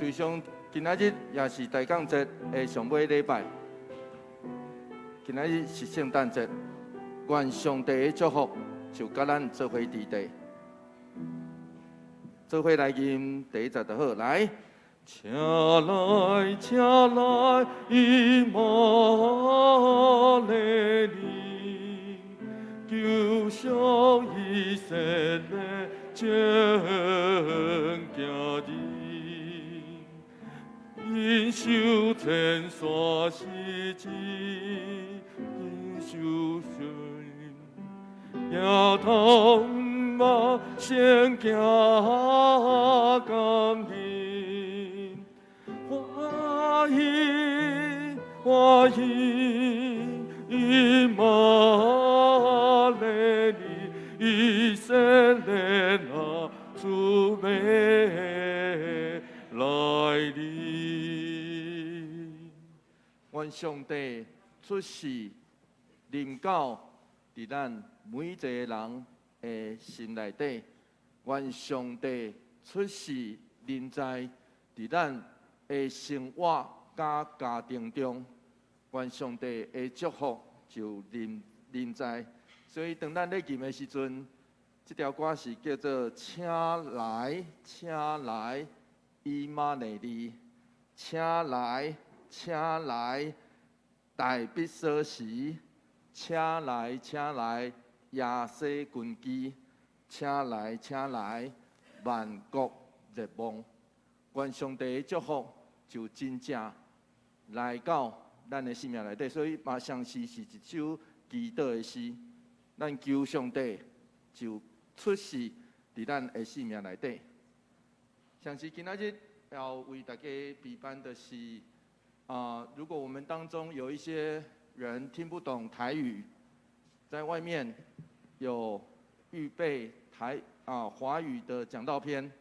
事實上，今仔日也是大降節的上尾禮拜。今仔日是聖誕節，願上帝的祝福就佮咱做伙佇地，做伙來吟第一節就好，來。請來，請來，以馬內利，救贖以色列全家人，因受千山洗淨，因受神，也通馬先行感恩。歡喜歡喜，以馬內利，以色列啊，主欲來臨。願上帝出世臨到佇咱每一個人的心內底，願上帝出世臨在佇咱的生活佮家庭中，願上帝的祝福就臨臨在。所以當咱咧吟的時陣，這條歌是叫做《請來，請來，以馬內利》，請來，請來，大必所時，請來，請來，耶西根基，請來，請來，萬國熱望。願上帝的祝福就真正來到咱的生命內底，所以嘛相信是一首祈禱的詩。咱求上帝就出世佇咱的生命內底。像是今仔日要為大家備辦的是啊，如果我們當中有一些人聽不懂台語，在外面有預備台啊華語的講道篇，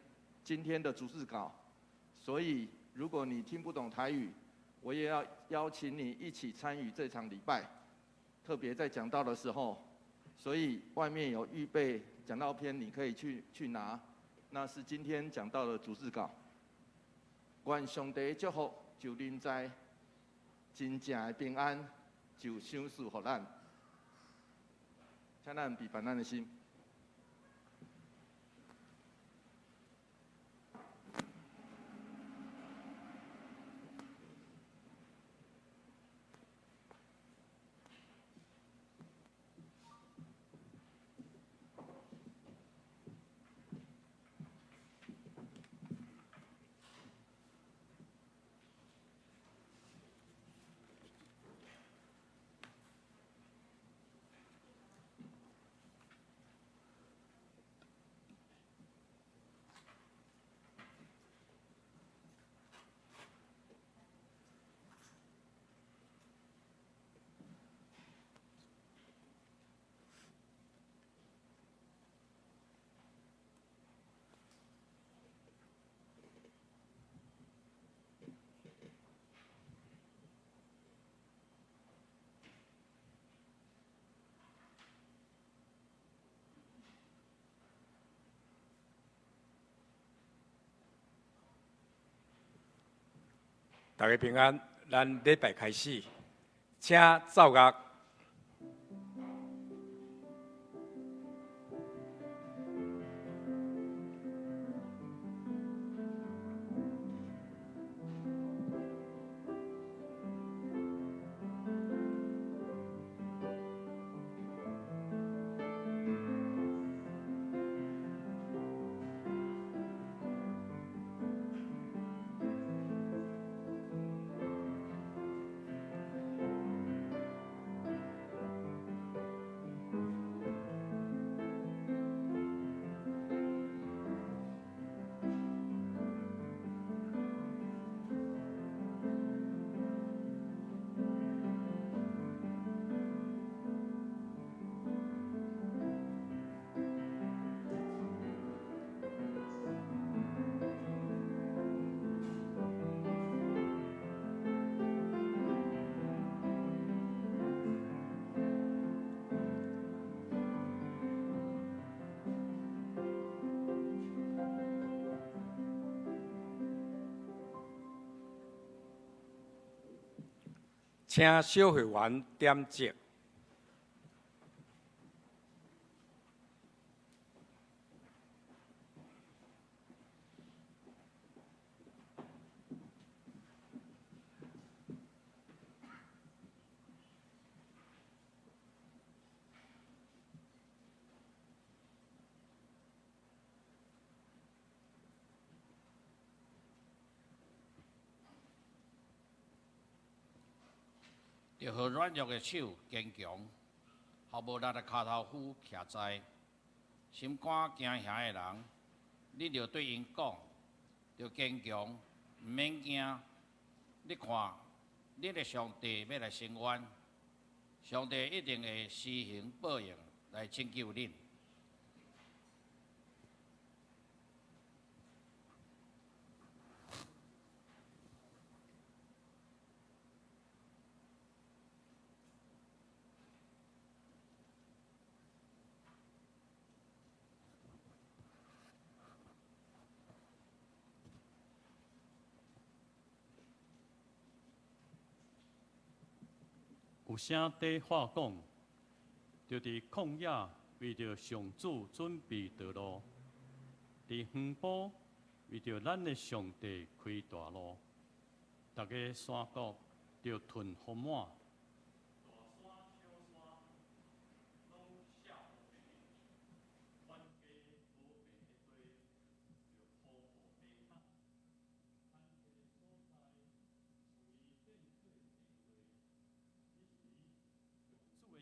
今天的逐字稿。所以，如果你聽不懂台語，我也要邀請你一起參與這場禮拜。特別在講道的時候，所以外面有預備講道篇，你可以去拿。那是今天講道的逐字稿。願上帝祝福就臨在，真正的平安就賞賜予咱。請咱閉上咱的心。 大家平安，咱禮拜開始，請奏樂。請小會員點席。著予軟弱的手堅強，予無力的跤頭夫徛在，心肝驚嚇的人，你著對𪜶講，著堅強，毋免驚。你看，恁的上帝欲來伸冤，上帝一定會施行報應來拯救恁。有聲底話講，就佇曠野為著上主準備道路，佇遠方為著咱的上帝開大路，逐个山谷著褪豐滿。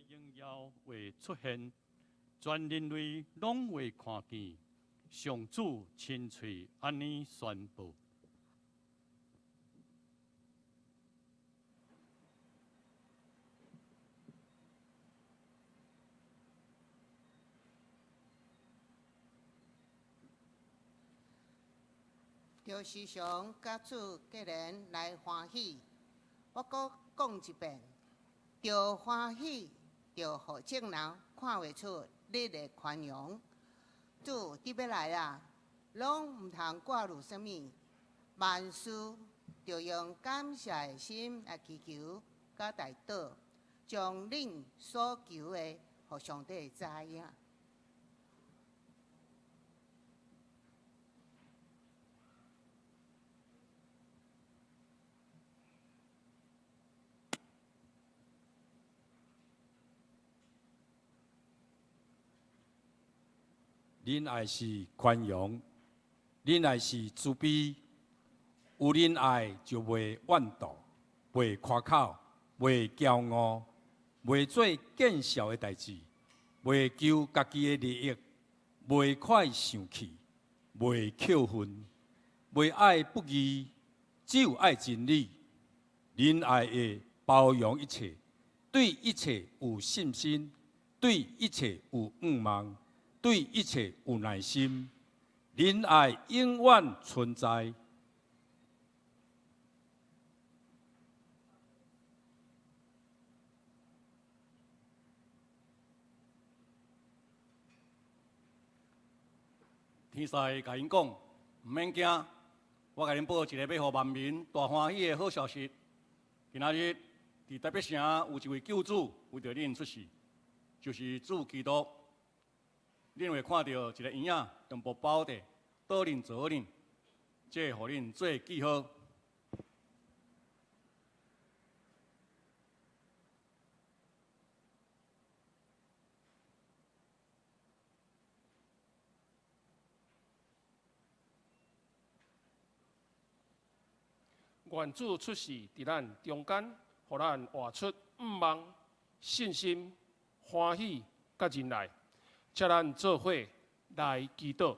榮耀會出現，全人類攏會看見，上主親喙按呢宣布。著時常佮主結連來歡喜，我閣講一遍，著歡喜，著予眾人看會出你的寬容。主佇欲來啊，攏毋通掛慮啥物，萬事著用感謝的心來祈求，佮代禱，將恁所求的，予上帝知影。忍愛是寬容，忍愛是慈悲。有忍愛就袂怨妒，袂誇口，袂驕傲，袂做見笑的代誌，袂求家己的利益，袂快生氣，袂抾恨，袂愛不義，只有愛真理。忍愛會包容一切，對一切有信心，對一切有盼望。對一切有耐心，忍愛永遠存在。天使共𪜶講，毋免驚，我共恁報一个欲予萬民大歡喜的好消息。今仔日佇大衛城有一位救主為著恁出世，就是主基督。恁會看著一个嬰仔用布包著，倒佇槽裡，這會予恁做記號。願主出世佇咱中間，予咱活出盼望、信心、歡喜佮仁愛。請咱做伙來祈禱。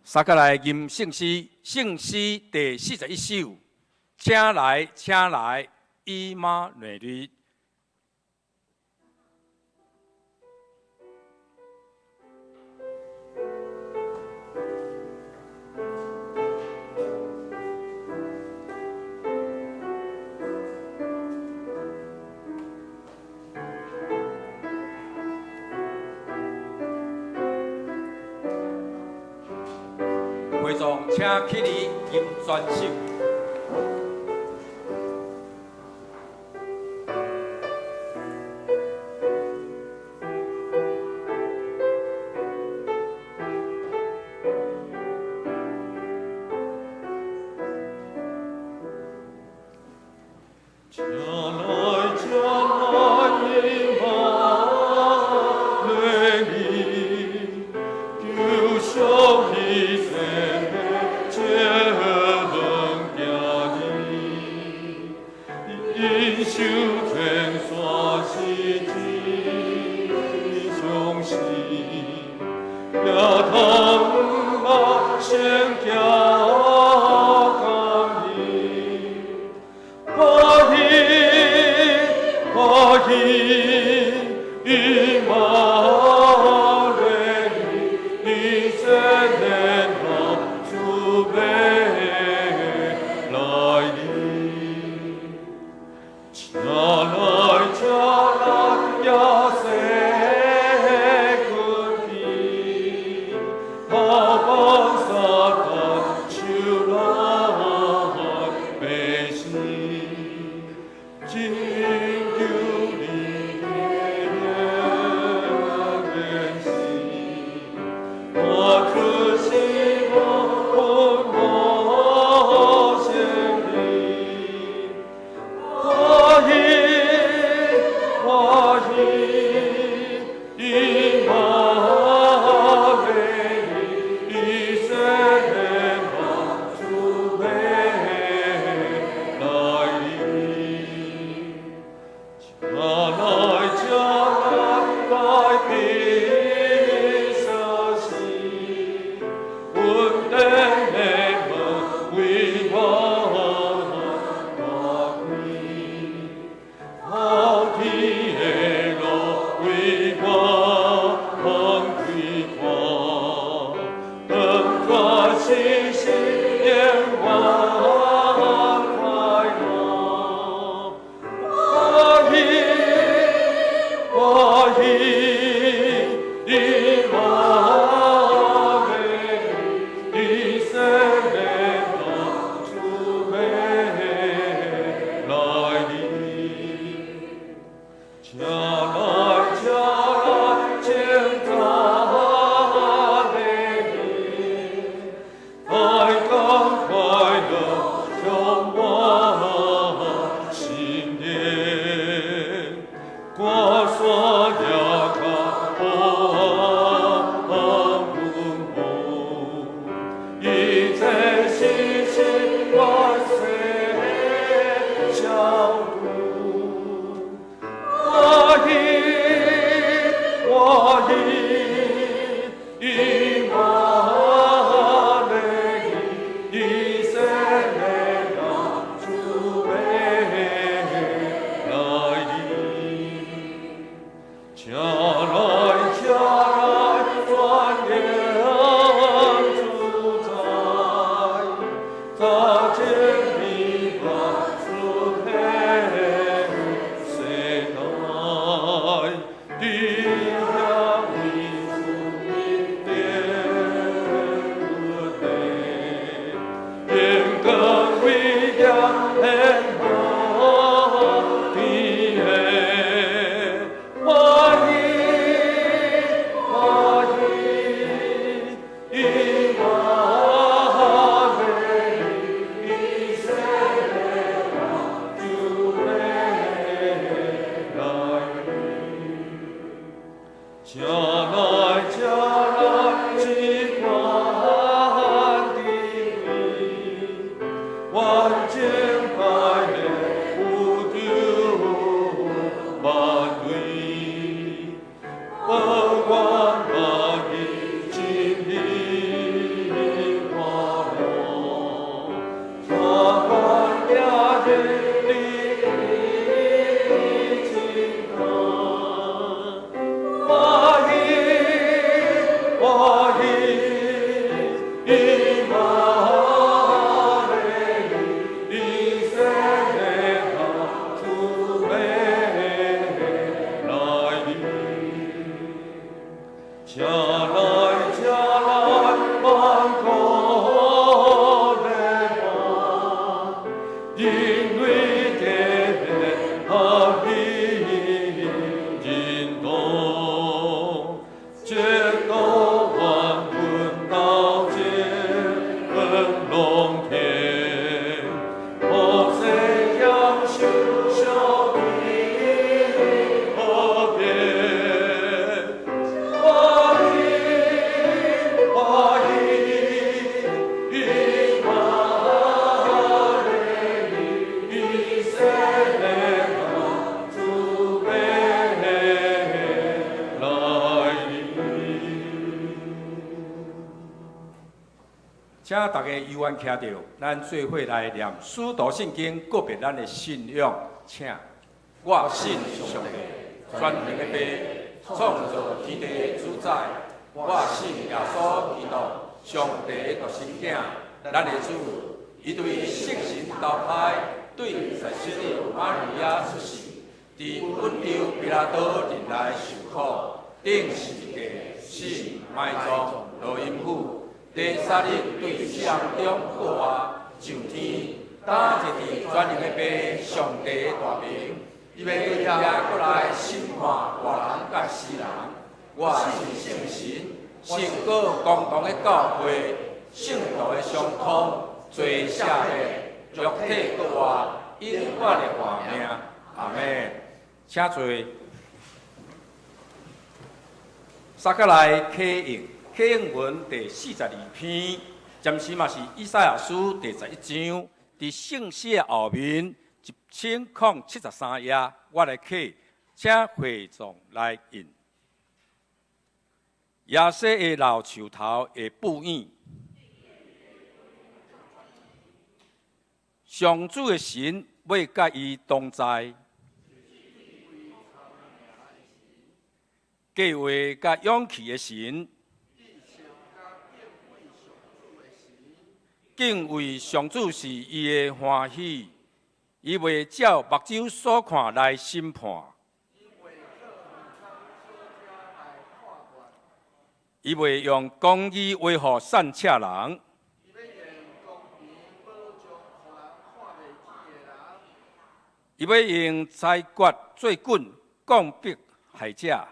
三個來吟聖詩，聖詩第41首，請來，請來，以馬內利。會眾請起立，吟全首。請來，請來，以馬內利，救贖以色列這行兒，因受天山是真相信，也通馬先行感恩。歡喜，歡喜，以馬內利，以色列人主欲來臨。請來，請來，亞西軍旗，打敗撒旦手內百姓，拯救你的百姓，發出希望，豐滿勝利。歡喜，歡喜，以馬內利，以色列人主欲來臨。請來，請來，來比設施，恩典的門為我打開，好天的路為我開闊，當作信心永遠快樂。歡喜，歡喜，以馬內利，以色列人主欲來臨。請來，請來，請早來臨，愛剛快樂充滿新年，歌山也較好溫和，一切信心萬世消毒。歡喜，歡喜，以馬內利，以色列人主欲來臨。請來，請來，全能主宰，早見你萬出現世代，地遐為主的地，榮光偉業顯好天的，歡喜，歡喜，以馬內利，以色列人主欲來臨。請來，請來，至高的位，萬敬拜的宇宙萬類，本願萬義真理人类的合一认同，直到万军到这恩龙天，何西将受上帝何变？欢喜欢喜，以马内利，以色列主欲來臨。請大家猶原徛著，咱做伙來念使徒信經，告別咱的信仰。請，我信上帝，全能的父，創造天地的主宰。我信耶穌基督，上帝的獨生囝，咱的主，伊對聖神投胎，對在聖女瑪利亞出世，佇本丟彼拉多任內受苦，釘十字架，死，埋葬，落陰府。第三日對死人中復活，上天，擔坐佇全能的父上帝的大爿，伊欲對遐閣來審判活人佮死人。我信聖神，聖膏公同的教會，聖徒的相通，罪赦免，肉體復活，永遠的活命。阿們。請坐。撒迦來啟應。啟應文第42篇，暫時嘛是以賽亞書第11章，佇聖詩的後面1073頁，我來啟，請會眾來印。耶西的老樹頭會布影，上主的神欲佮伊同在，計劃佮勇氣的神。敬畏上主是伊的歡喜，伊袂照目睭所看來審判，伊袂用公義維護散赤人，伊欲用裁決做棍，降迫害者。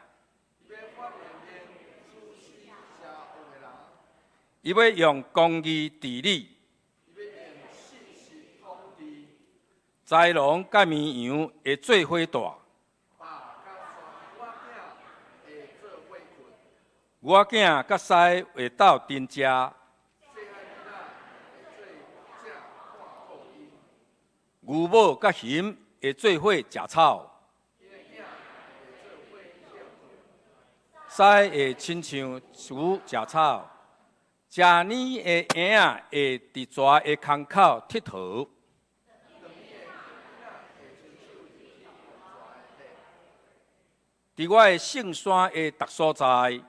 伊欲用公義治理，豺狼佮綿羊會做伙蹛，牛仔囝佮獅會鬥陣食，牛母佮熊會做伙食草，獅會親像牛食草。食奶的嬰仔會佇蛇的空口𨑨迌。佇我的聖山的逐所在，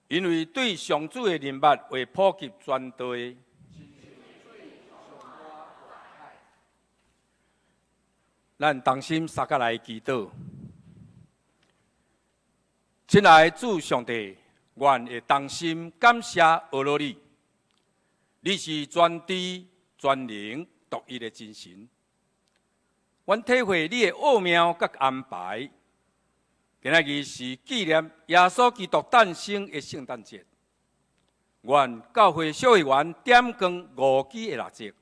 因為對上主的認捌會普及全地。咱同心相佮來祈禱。親愛的主上帝，阮會同心感謝阿羅你，你是全知全能獨一的真神。阮體會你的奧妙佮安排。今仔日是紀念耶穌基督誕生的聖誕節，願教會小會員點光五支的蠟燭，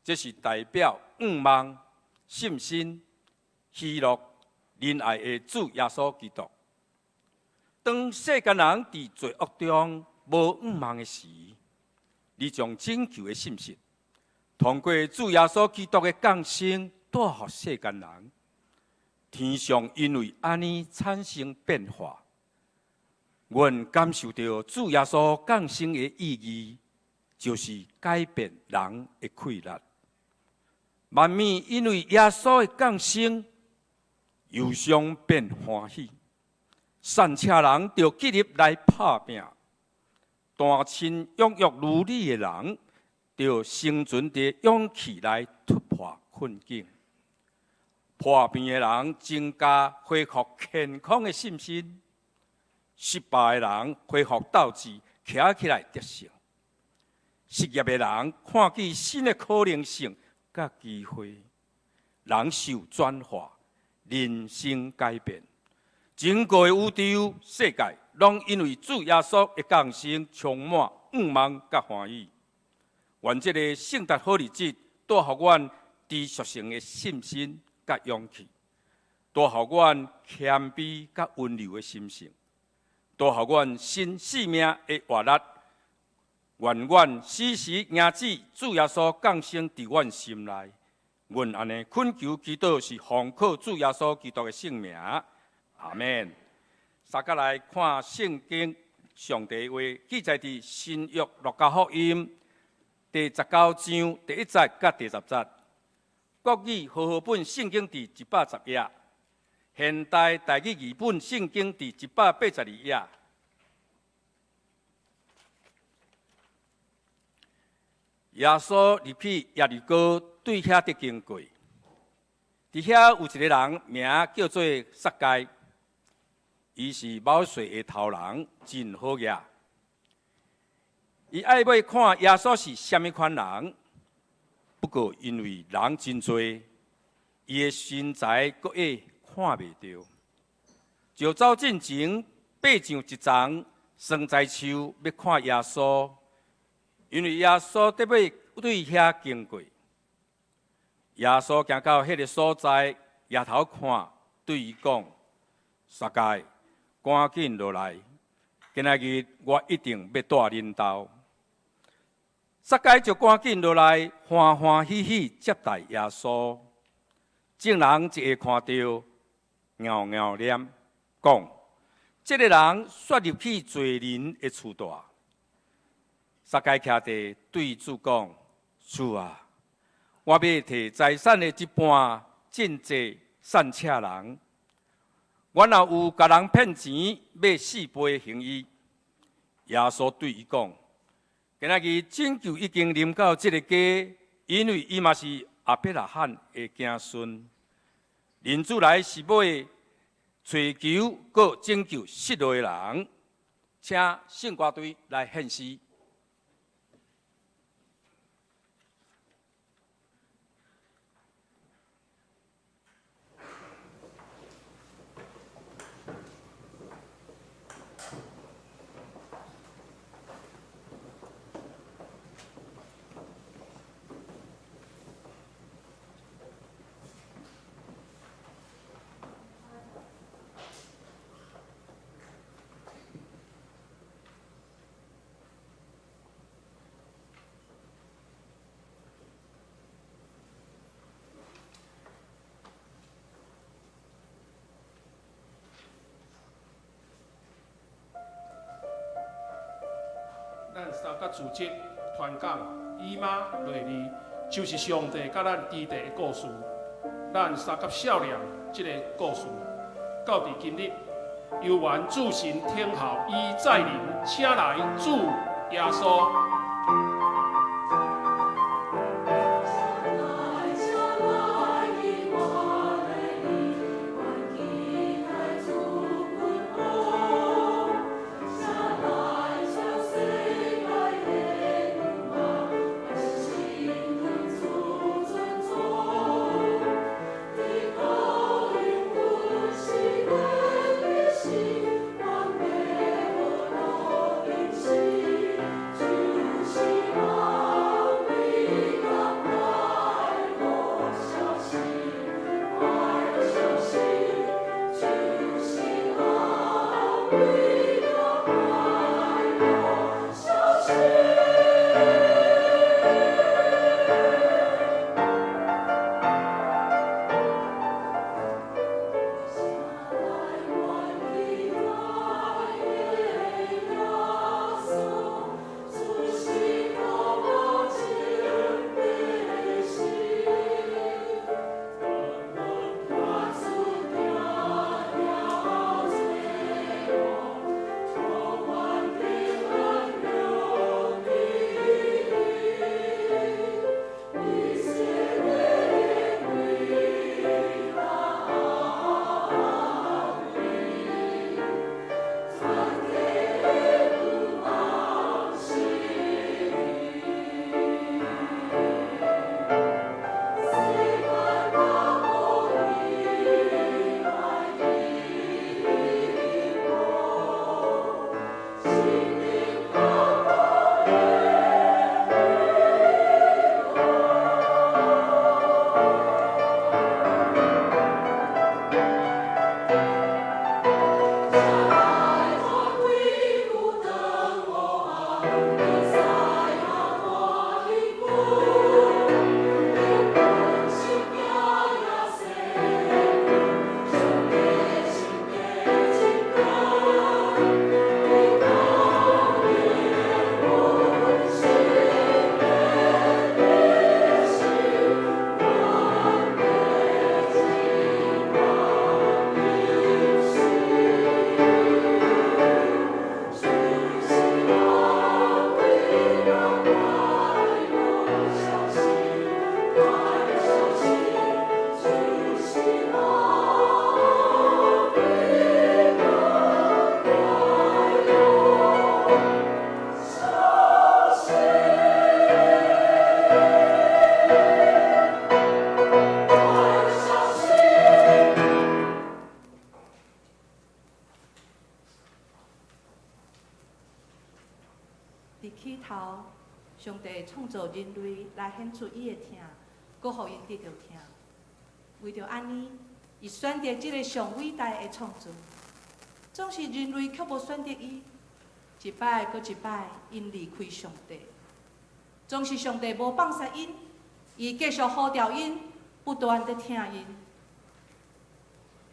這是代表願望、信心、喜樂、仁愛的主耶穌基督。當世間人佇罪惡中無盼望的時，你將拯救的信息，通過主耶穌基督的降生，帶予世間人。天上因為按呢產生變化，阮感受著主耶穌降生的意義，就是改變人的氣力。萬物因為耶穌的降生，憂傷變歡喜。散赤人著起立來拍拼，單親養育兒女的人，著生存的勇氣來突破困境。破病的人增加恢復健康的信心，失敗的人恢復鬥志，徛起來得勝。失業的人看見新的可能性佮機會，人受轉化，人生改變，整個的宇宙世界，攏因為主耶穌的降生，充滿向望佮歡喜。願這個聖誕好日子，帶予阮持續性的信心佮勇氣，帶予阮謙卑佮溫柔的心性，帶予阮新生命的活力。願阮時時迎接主耶穌降生佇阮心內。阮按呢懇求祈禱是奉靠主耶穌基督的聖名，阿們。大家來看聖經上帝話記載佇新約路加福音第19章第1節佮第10節。國語和合本聖經佇110頁，現代台語譯本聖經佇182頁。耶穌入去耶利哥，對遐佇經過，佇遐有一個人名叫做撒該，伊是卯稅的頭人，真好額。伊愛欲看耶穌是啥物款人，不過因為人真濟，伊的身材閣矮看袂著，就走進前爬上一叢桑棑樹，欲看耶穌。因為耶穌得欲對遐經過，耶穌行到彼个所在，抬頭看，對伊講：撒該，趕緊落來，今仔日我一定欲蹛恁兜。撒該就趕緊落來，歡歡喜喜接待耶穌。眾人一下看著，咬咬臉，講：這个人煞入去罪人的厝蹛。撒該徛佇對主講：主啊，我欲提財產的一半賑濟散赤人。我若有共人騙錢，欲4倍還伊。耶穌對伊講：今仔日拯救已經臨到這个家，因為伊嘛是亞伯拉罕的子孫。人子來是欲揣求閣拯救失落的人，請聖歌隊來獻詩。咱三角組織傳講以馬內利，就是上帝佮咱基地的故事。咱三甲少年這個故事，到佇今日，猶原主神聽候伊再臨，請來主耶穌。上帝創造人類來顯出伊的疼，閣予𪜶得著疼。為著按呢，伊選擇這个上偉大的創造，總是人類卻無選擇伊，一擺閣一擺，𪜶離開上帝。總是上帝無放殺𪜶，伊繼續呼召𪜶，不斷的疼𪜶。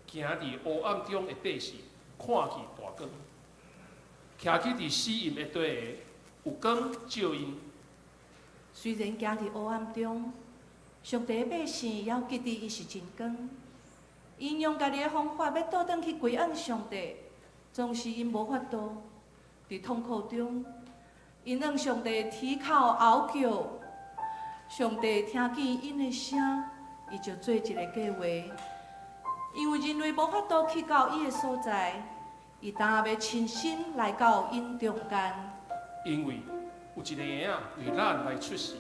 行佇黑暗中的百姓，看見大光；徛起佇死蔭的地的，有光照𪜶。雖然行佇黑暗中，上帝的百姓猶記得伊是真光。𪜶用家己的方法欲倒轉去歸向上帝，總是𪜶無法度。佇痛苦中，𪜶向上帝啼哭哀叫，上帝聽見𪜶的聲，伊就做一个計畫。因為人類無法度去到伊的所在，伊焦欲親身來到𪜶中間。因為有一个嬰仔為咱來出世，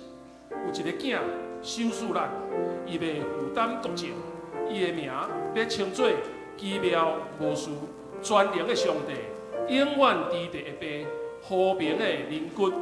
有一个囝賞賜咱，伊欲負擔國政，伊的名欲稱做奇妙謀士、全能的上帝、永遠佇地的父、和平的靈骨。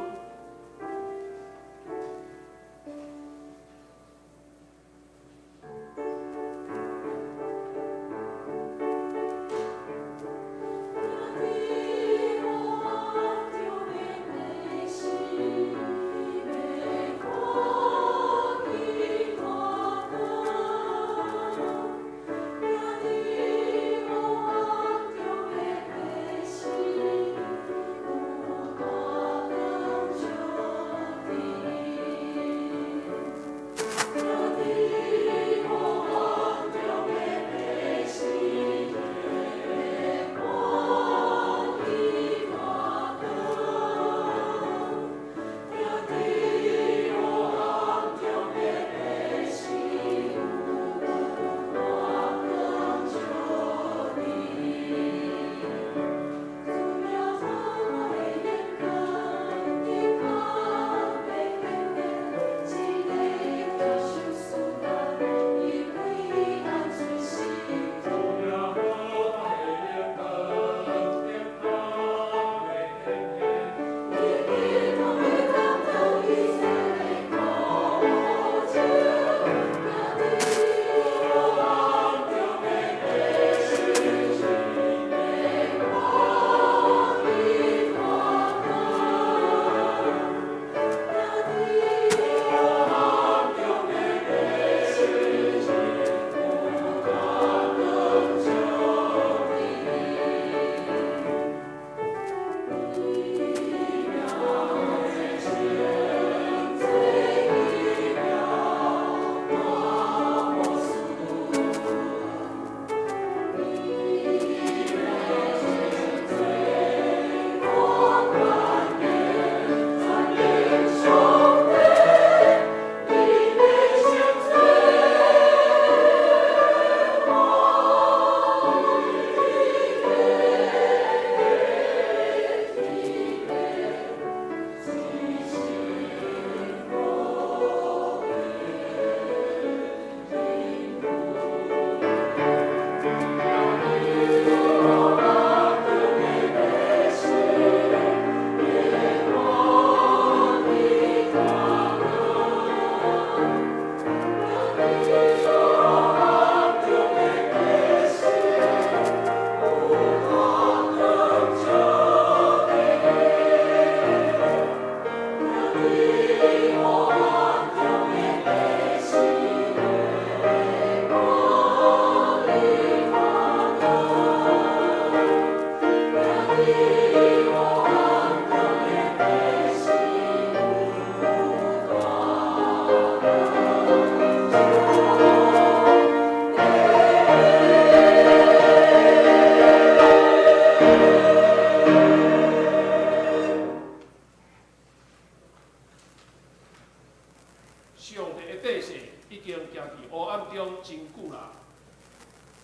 上帝的百姓已經行佇黑暗中真久啦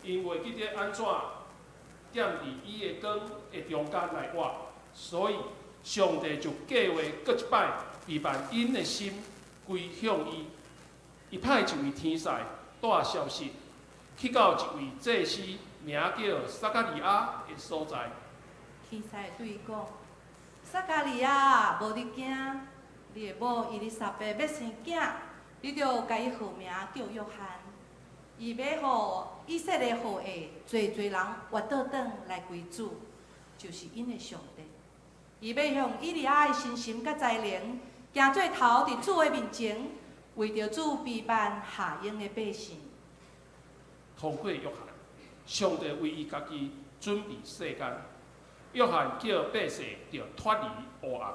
，𪜶袂記得按怎踮佇伊的光的中間來活，所以上帝就計劃閣一擺預辦𪜶的心歸向伊。伊派一位天使帶消息去到一位祭司，名叫撒迦利亞的所在。天使對伊講：撒迦利亞，無得驚，你的某伊麗莎白欲生囝，你著共伊號名叫約翰。伊欲予以色列後裔濟濟人活倒轉來歸主，就是𪜶的上帝。伊欲用以利亞的信心佮才能，行做頭佇主的面前，為著主備辦下應的百姓。通過約翰，上帝為伊家己準備世間。約翰叫百姓著脫離黑暗，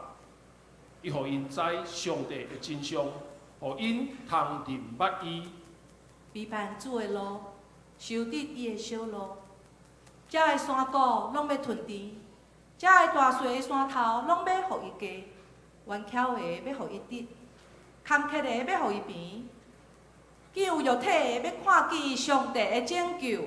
伊予𪜶知上帝的真相，予𪜶通認捌伊。備辦主的路，修直伊的小路。遮的山谷攏欲吞甜，遮的大細的山頭攏欲予伊低，彎曲的欲予伊直，坎坷的欲予伊平。見有肉體的欲看見上帝的拯救。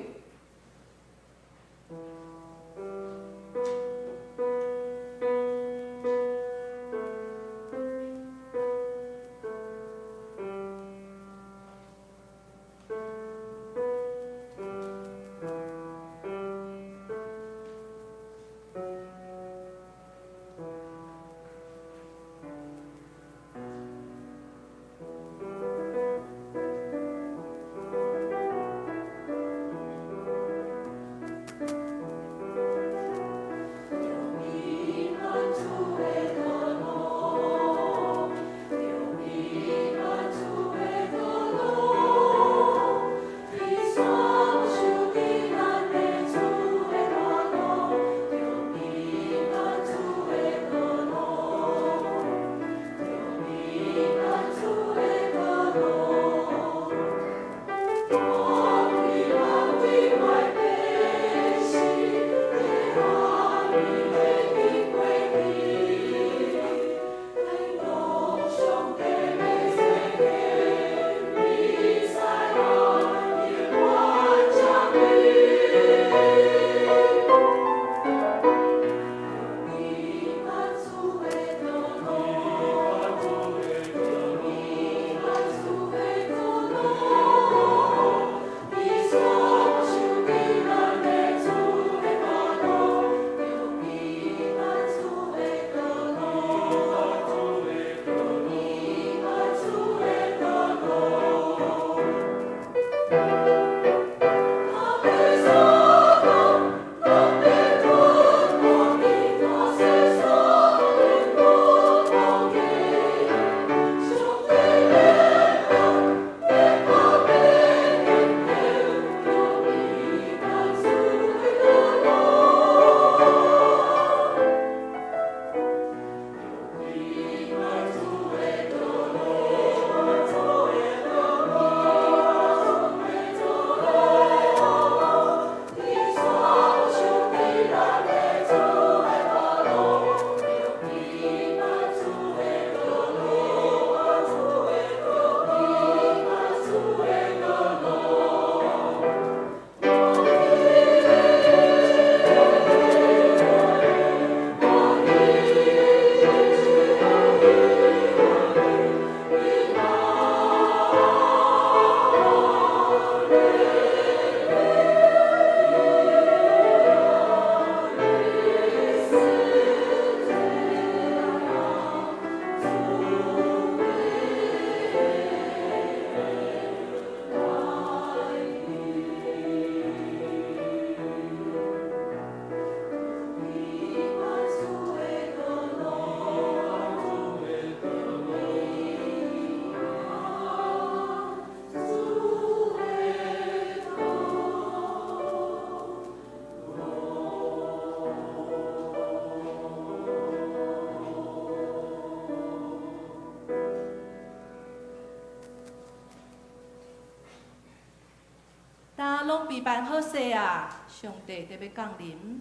當攏備辦好勢啊，上帝就欲降臨，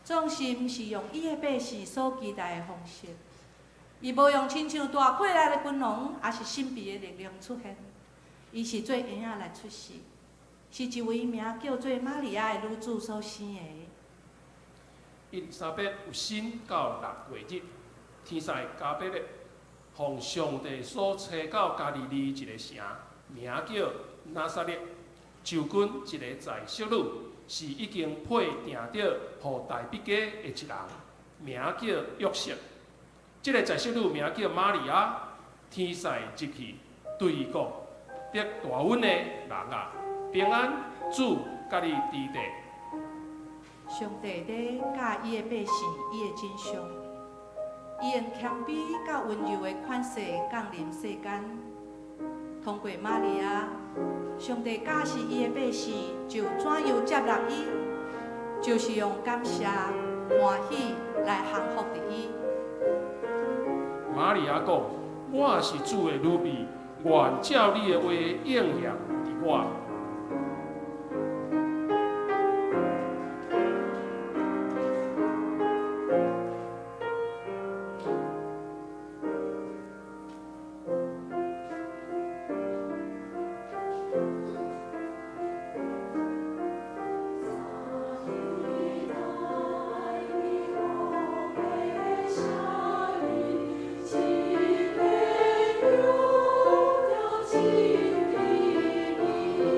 總是毋是用伊的百姓所期待的方式。伊無用親像大魄力的軍容，抑是神秘的力量出現。伊是做嬰仔來出世，是一位名叫做瑪利亞的女子所生的。伊麗莎白有身到六月日，天使加百列，奉上帝所差到加利利一个城，名叫拿撒勒。就近一个在室女，是已經配定著予大筆家的一人，名叫約瑟。這个宰室女名叫瑪利亞，天使入去對伊講：得大恩的人啊，平安，主佮你佇咧。上帝咧教伊的百姓，伊的真相，伊用謙卑佮溫柔的款式降臨世間。通過瑪利亞，上帝教示伊的百姓就怎樣接納伊，就是用感謝、歡喜來降服佇伊。瑪利亞講：我是主的女婢，願照你的話應驗佇我。一个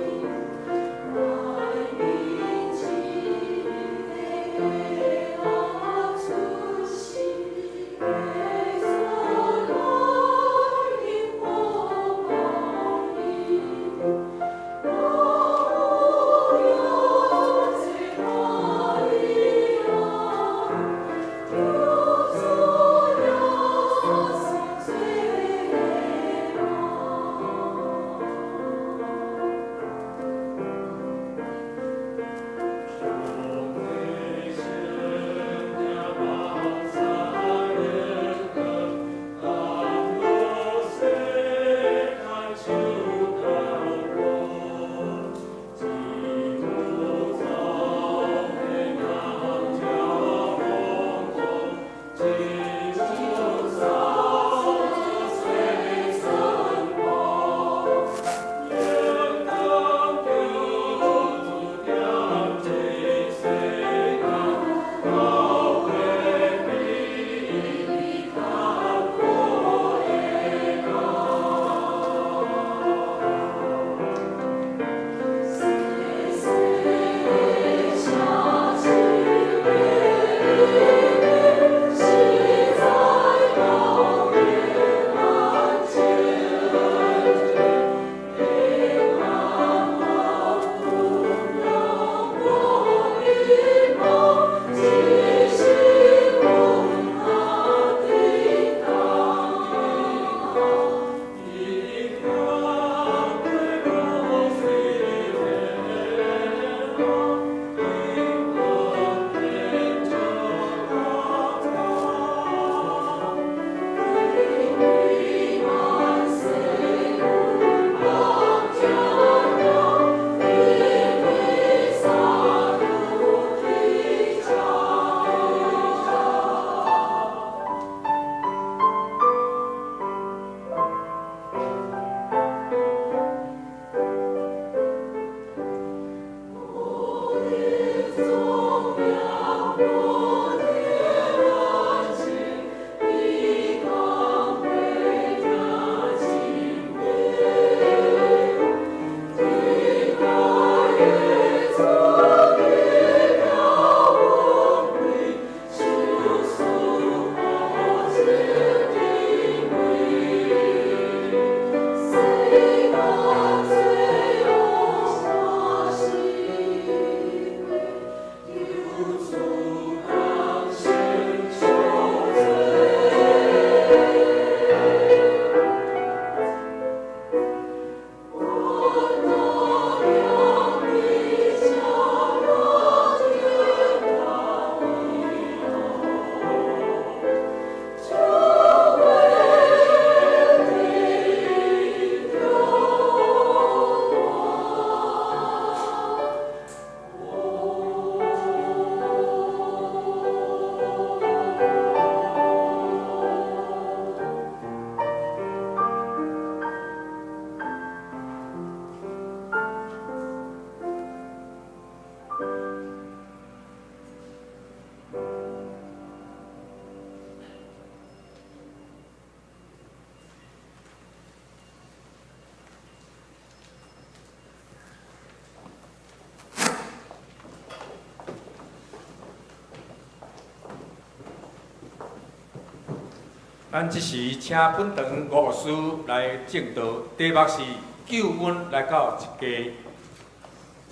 咱這時請本堂吳牧師來證道，題目是救恩來到一家。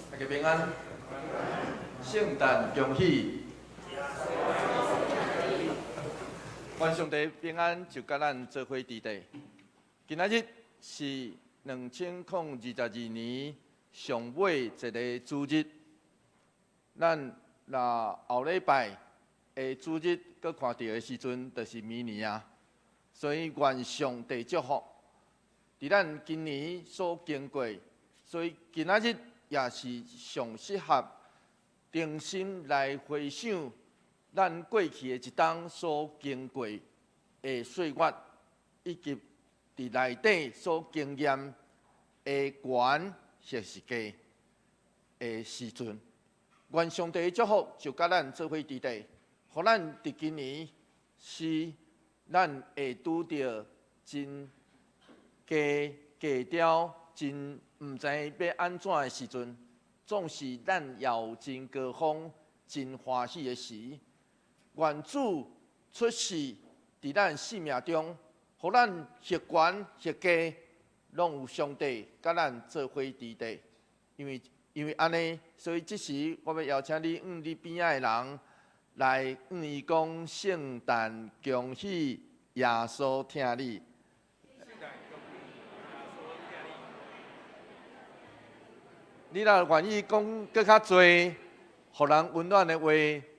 大家平安，聖誕恭喜！願上帝平安就佮咱做伙佇底。今仔日是2022年上尾一个主日，咱若後禮拜的主日閣看著的時陣，就是明年啊。所以願上帝祝福，佇咱今年所經過，所以今仔日也是上適合重新來回想咱過去的一冬所經過的歲月，以及佇內底所經驗的懸或是低的時陣。願上帝的祝福就佮咱做伙佇底，予咱佇今年是咱會拄著真低低調、真毋知欲按怎的時陣，總是咱也有真高峰、真歡喜的時。願主出世佇咱生命中，予咱或懸或低，攏有上帝佮咱做伙佇底。因為按呢，所以這時我欲邀請你，向你邊仔的人來向伊講聖誕恭喜，耶穌疼你。你若願意講閣較濟，予人溫暖的話，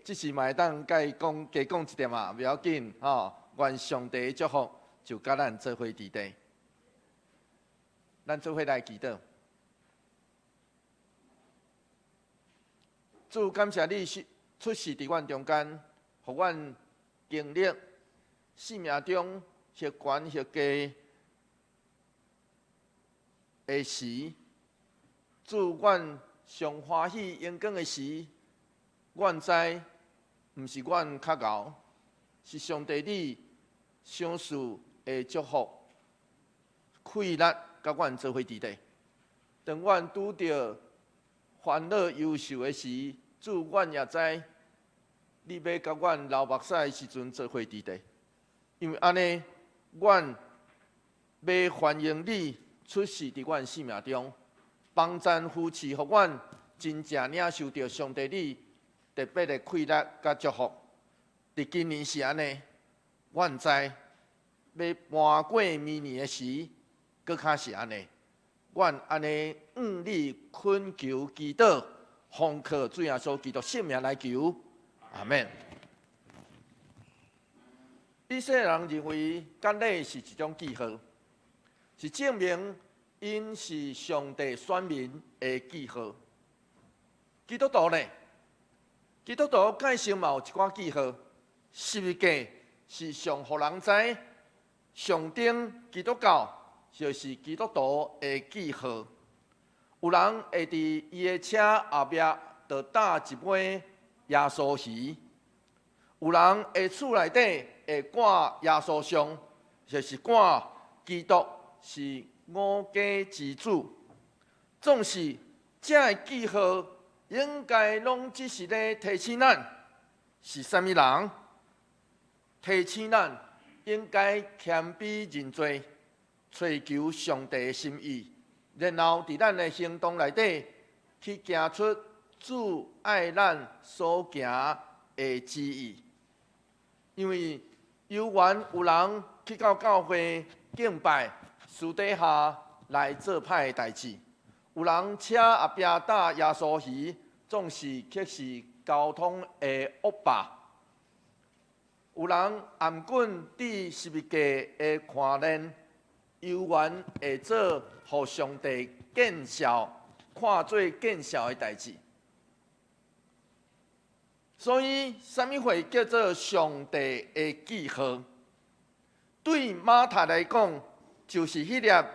這時嘛會當共伊講加講一點仔，袂要緊吼。願上帝的祝福就佮咱做伙佇底，咱做伙來祈禱。主，感謝你出世佇阮中間，予阮經歷生命中或懸或低的時，主，阮上歡喜榮光的時，阮知毋是阮較𠢕，是上帝你賞賜的祝福，氣力佮阮做伙佇底。當阮拄著煩惱憂愁的時，主，阮也知你欲共阮流目屎的時陣做伙佇底，因為按呢，阮欲歡迎你出世佇阮生命中，幫贊扶持，予阮真正領受著上帝你特別的氣力佮祝福。佇今年是按呢，阮知欲搬過明年的時，閣較是按呢。阮按呢向你懇求祈禱，奉靠主耶穌基督聖名來求，阿們。以色列人認為割禮是一種記號，是證明𪜶是上帝選民的記號。基督徒呢？基督徒界上嘛有一寡記號，十字架是上予人知，象徵基督教就是基督徒的記號。有人會佇伊的車後壁就搭一尾耶穌魚，有人的厝內底會掛耶穌像，就是掛基督是我家之主。總是這个記號應該攏只是咧提醒咱是啥物人，提醒咱應該謙卑認罪，揣求上帝的心意，然後佇咱的行動內底去行出主愛咱所行的旨意。因為猶原有人去到教會敬拜，私底下來做歹的代誌；有人車後壁搭耶穌魚，總是卻是交通的惡霸；有人頷頸對十字架的看練，猶原會做予上帝見笑、看做見笑的代誌。所以，啥物貨叫做上帝的記號？對馬太來講，就是彼粒帶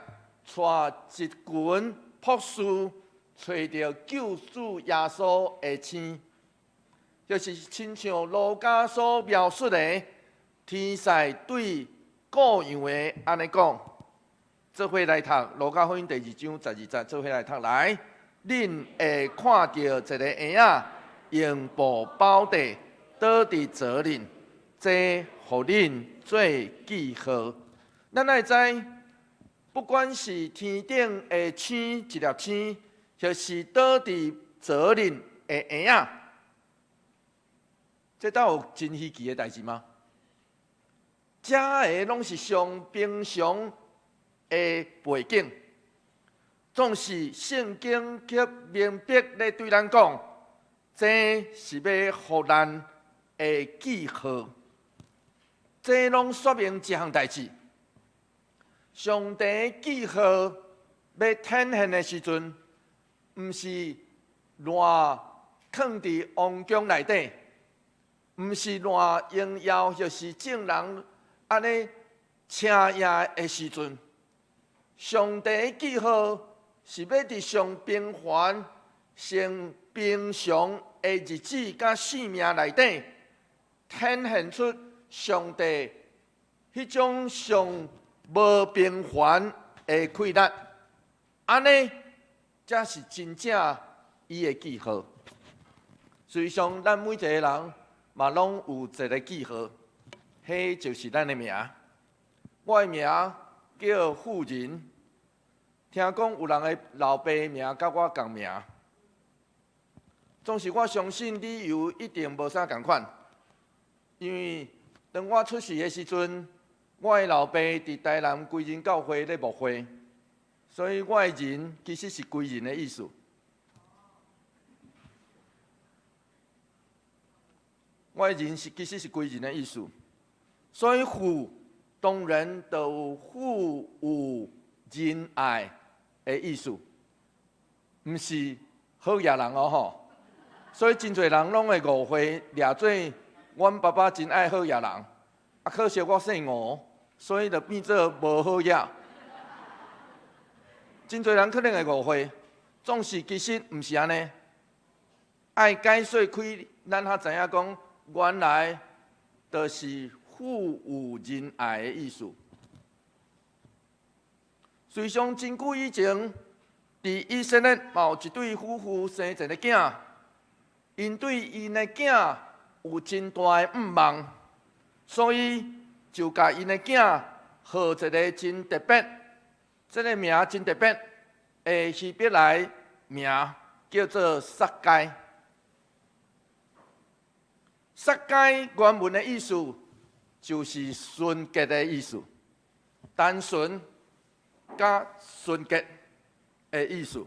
一群博士揣著救主耶穌的星，就是親像路加所描述的，天使對顧羊的按呢講，做伙來讀路加福音第二章十二節，做伙來讀來，恁會看著一个嬰仔用布包著，倒佇槽裡，這予恁做記號。咱愛知，不管是天頂的星一粒星，抑是倒佇澤林的嬰仔，這敢有真稀奇的代誌嗎？這个攏是上平常的背景，總是聖經卻明白咧對咱講，這是欲予咱的記號，這攏說明一項代誌。上帝記號欲顯現的時陣，毋是亂囥佇王宮內底，毋是亂榮耀，抑是眾人按呢稱頌的時陣。上帝記號是欲佇上平凡、上平常的日子佮生命內底，顯現出上帝彼種上無平凡的氣力，按呢才是真正伊的記號。事實上，咱每一個人嘛攏有一個記號，彼就是咱的名。我的名叫富仁，聽講有人的老爸名佮我仝名，總是我相信理由一定無啥仝款，因為當我出世的時陣，我的老爸佇台南歸仁教會咧牧會，所以我的仁其實是歸仁的意思。我的仁是其實是歸仁的意思，所以富當然就有富有仁愛的意思，毋是好野人哦吼。所以真濟人攏會誤會，掠做阮爸爸真愛好野人，啊可惜我姓吳，所以就變做無好野。真濟人可能會誤會，總是其實毋是按呢。愛解說開，咱才知影講，原來就是富有仁愛的意思。事實上，真久以前，佇以色列嘛有一對夫婦生一个囝，𪜶對𪜶的囝有真大的向望，所以就共𪜶的囝號一个真特別，這个名真特別的希伯來名，叫做撒該。撒該原文的意思就是純潔的意思，單純佮純潔的意思。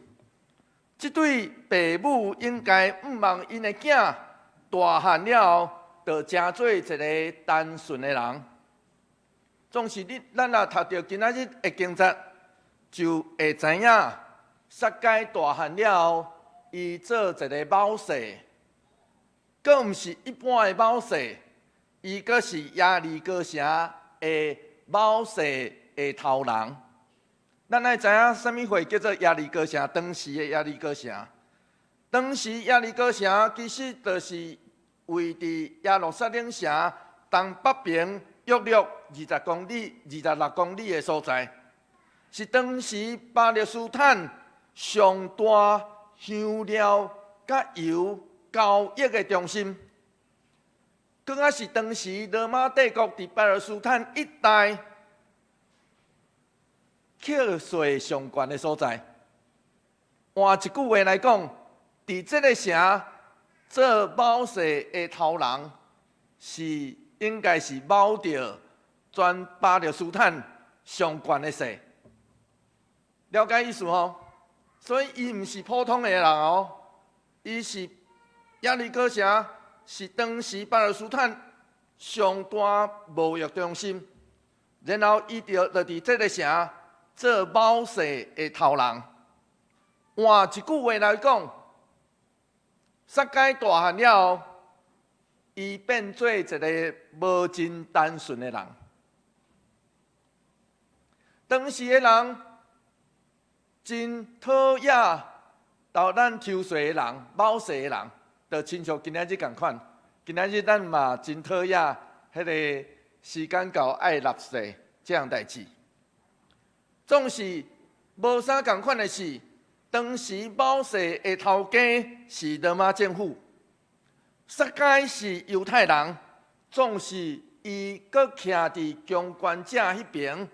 這對爸母應該向望𪜶的囝大漢了後，就成做一个單純的人。總是你，咱若讀著今仔日的經節，就會知影撒該大漢了後，伊做一个謀士。閣毋是一般的謀士，伊閣是耶利哥城的謀士的頭人。咱愛知影啥物貨叫做耶利哥城？當時的耶利哥城，當時耶利哥城其實就是位佇耶路撒冷城東北邊約略20公里、26公里的所在，是當時巴勒斯坦上大香料佮油交易的中心，閣較是當時羅馬帝國佇巴勒斯坦一帶課稅上懸的所在。換一句話來講，佇這个城做謀士的頭人，是應該是謀著全巴勒斯坦上懸的稅。了解意思吼？所以伊毋是普通的人哦，伊是。耶利哥城是當時巴勒斯坦上大貿易中心，然後伊就就佇這个城做謀士的頭人。換一句話來講，撒該大漢了後，伊變做一个無真單純的人。當時的人真討厭投咱抽稅的人、謀稅的人。就親像今仔日仝款，今仔日咱嘛真討厭彼个時間到愛納稅這項代誌。總是無啥仝款的是，當時謀稅的頭家是羅馬政府，撒該是猶太人，總是伊閣徛佇強權者彼爿，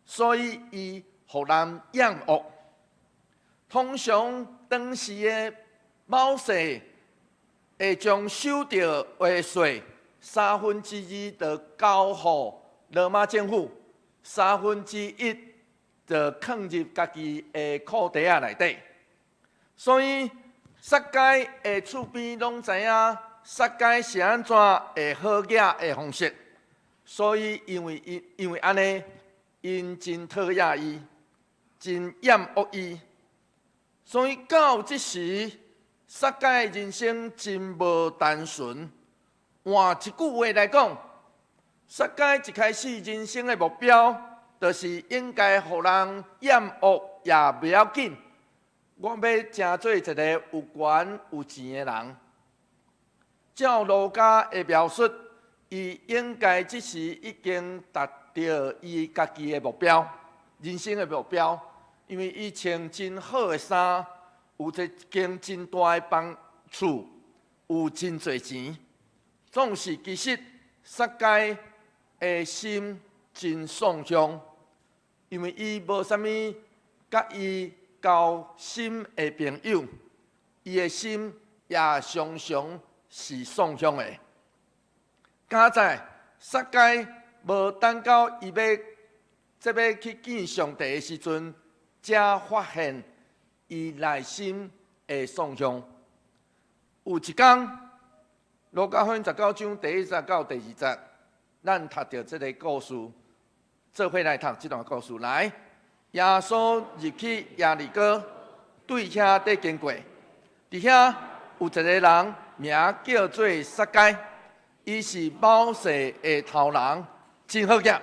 所以伊予人厭惡。通常當時的謀士會將收著的稅三分之二就交予羅馬政府，三分之一就囥入家己的褲袋仔內底。所以撒該的厝邊攏知影撒該是按怎會好額的方式，所以因為按呢，𪜶真討厭伊，真厭惡伊。所以到這時，撒該的人生真無單純。換一句話來講，撒該一開始人生的目標，就是應該予人厭惡也袂要緊。我欲成做一個有權有錢的人。照路加的描述，伊應該這時已經達到伊家己的目標，人生的目標。因為伊穿真好的衫，有一間真大的房厝，有真濟錢。總是其實撒該的心真喪向，因為伊無啥物佮伊交心的朋友，伊的心也常常是喪向的。佳哉撒該無等到伊欲這欲去見上帝的時陣，才發現伊內心的喪向。有一工，路加福音19章第1節到第2節，咱讀著這個故事，做伙來讀這段故事。來，耶穌入去耶利哥，對遐佇經過，佇遐有一個人名叫做撒該，伊是謀稅的頭人，真好額。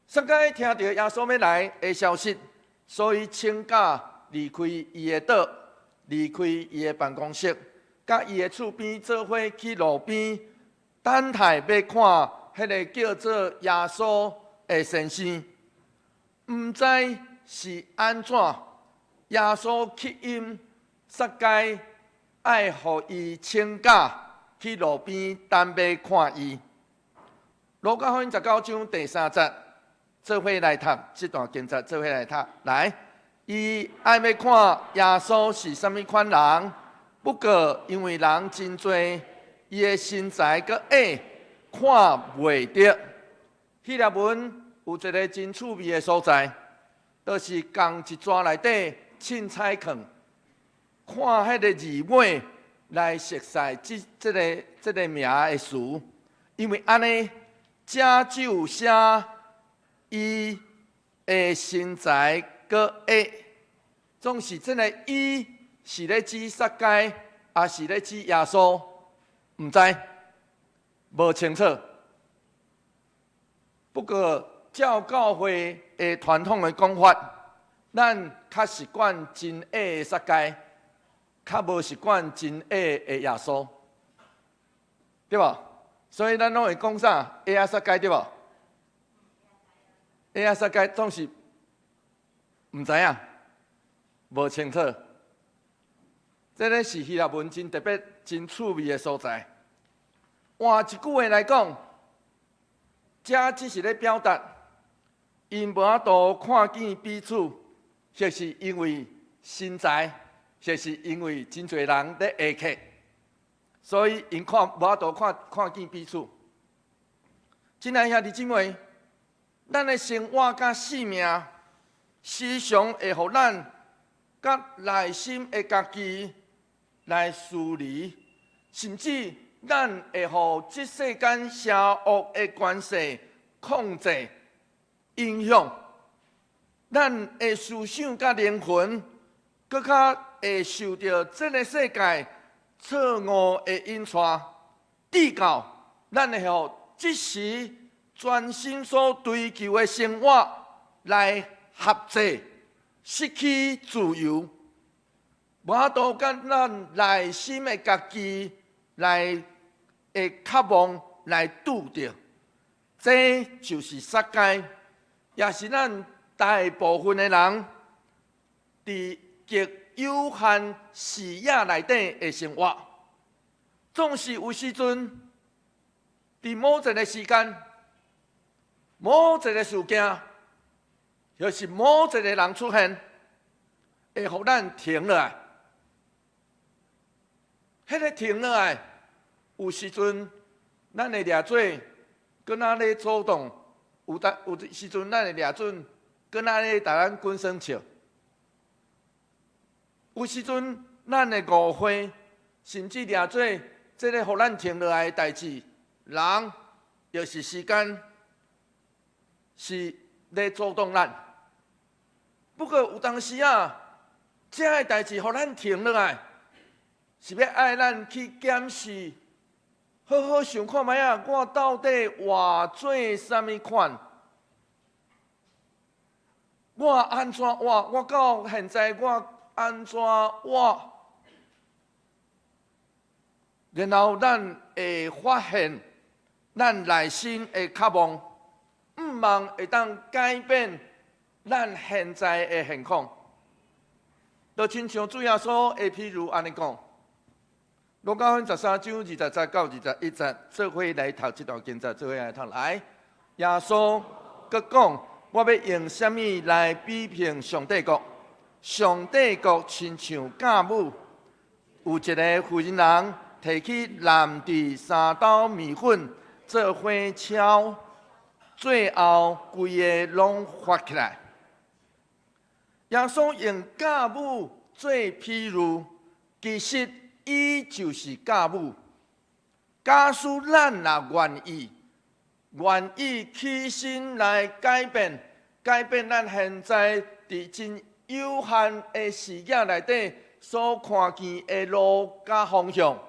撒該聽著耶穌欲來的消息，所以請假離開伊的桌，離開伊的辦公室，佮伊的厝邊做伙去路邊等待，欲看彼个叫做耶穌的先生。毋知是按怎，耶穌吸引撒該愛予伊請假去路邊等欲看伊。路加福音19章第3節，做伙來讀這段經節，做伙來讀。來，伊愛欲看耶穌是啥物款人，不過因為人真濟，伊的身材閣矮，看袂著。希臘文有一個真趣味的所在，就是仝一逝內底凊彩囥，看彼个字尾來熟似這個名的詞，因為按呢，這只有寫伊的身材閣矮，總是這个伊是咧指撒該，抑是咧指耶穌？毋知，無清楚。不過照教會的傳統的講法，咱較習慣真矮的撒該，較無習慣真矮的耶穌，對無？所以咱攏會講啥？矮仔撒該對無？矮仔撒該總是毋知影，無清楚。這个是希臘文真特別、真趣味的所在。換一句話來講，這只是咧表達，𪜶無法度看見彼此，或是因為身材，或是因為真濟人咧下客，所以𪜶看無法度看見彼此。親愛兄弟姊妹，咱的生活佮性命，時常會予咱佮內心的家己來疏離，甚至咱會予這世間邪惡的權勢控制、影響咱的思想佮靈魂，閣較會受著這个世界錯誤的引帶，直到咱會予這時專心所追求的生活來挾制，失去自由，無法度佮咱內心的家己來的渴望來拄著，這就是撒該，也是咱大部分的人佇極有限視野內底的生活。總是有時陣，佇某一个時間、某一個事件，抑是某一個人出現，會予咱停落來。彼個停落來，有時陣咱會掠做閣若咧阻擋，有當有時陣咱會掠準閣若咧共咱滾耍笑。有時陣咱會誤會，甚至掠做這个予咱停落來的代誌，人抑是時間是咧阻擋咱。不過有當時啊，這个代誌予咱停落來，是欲愛咱去檢視，好好想看覓仔，我到底活做啥物款？我按怎活？我到現在我按怎活？然後咱會發現，咱內心的渴望，向望會當改變咱現在的現況。就親像主耶穌的譬喻按呢講，路加福音13章20節到21節，做伙來讀這段經節，做伙來讀來。耶穌閣講：我欲用啥物來比擬上帝國？上帝國親像酵母，有一个婦人人提去湳佇三斗麵粉做伙澆，最後規个攏發起來。耶穌用酵母做譬喻，其實伊就是酵母。假使咱若願意，願意起身來改變，改變咱現在佇真有限的視野內底所看見的路佮方向，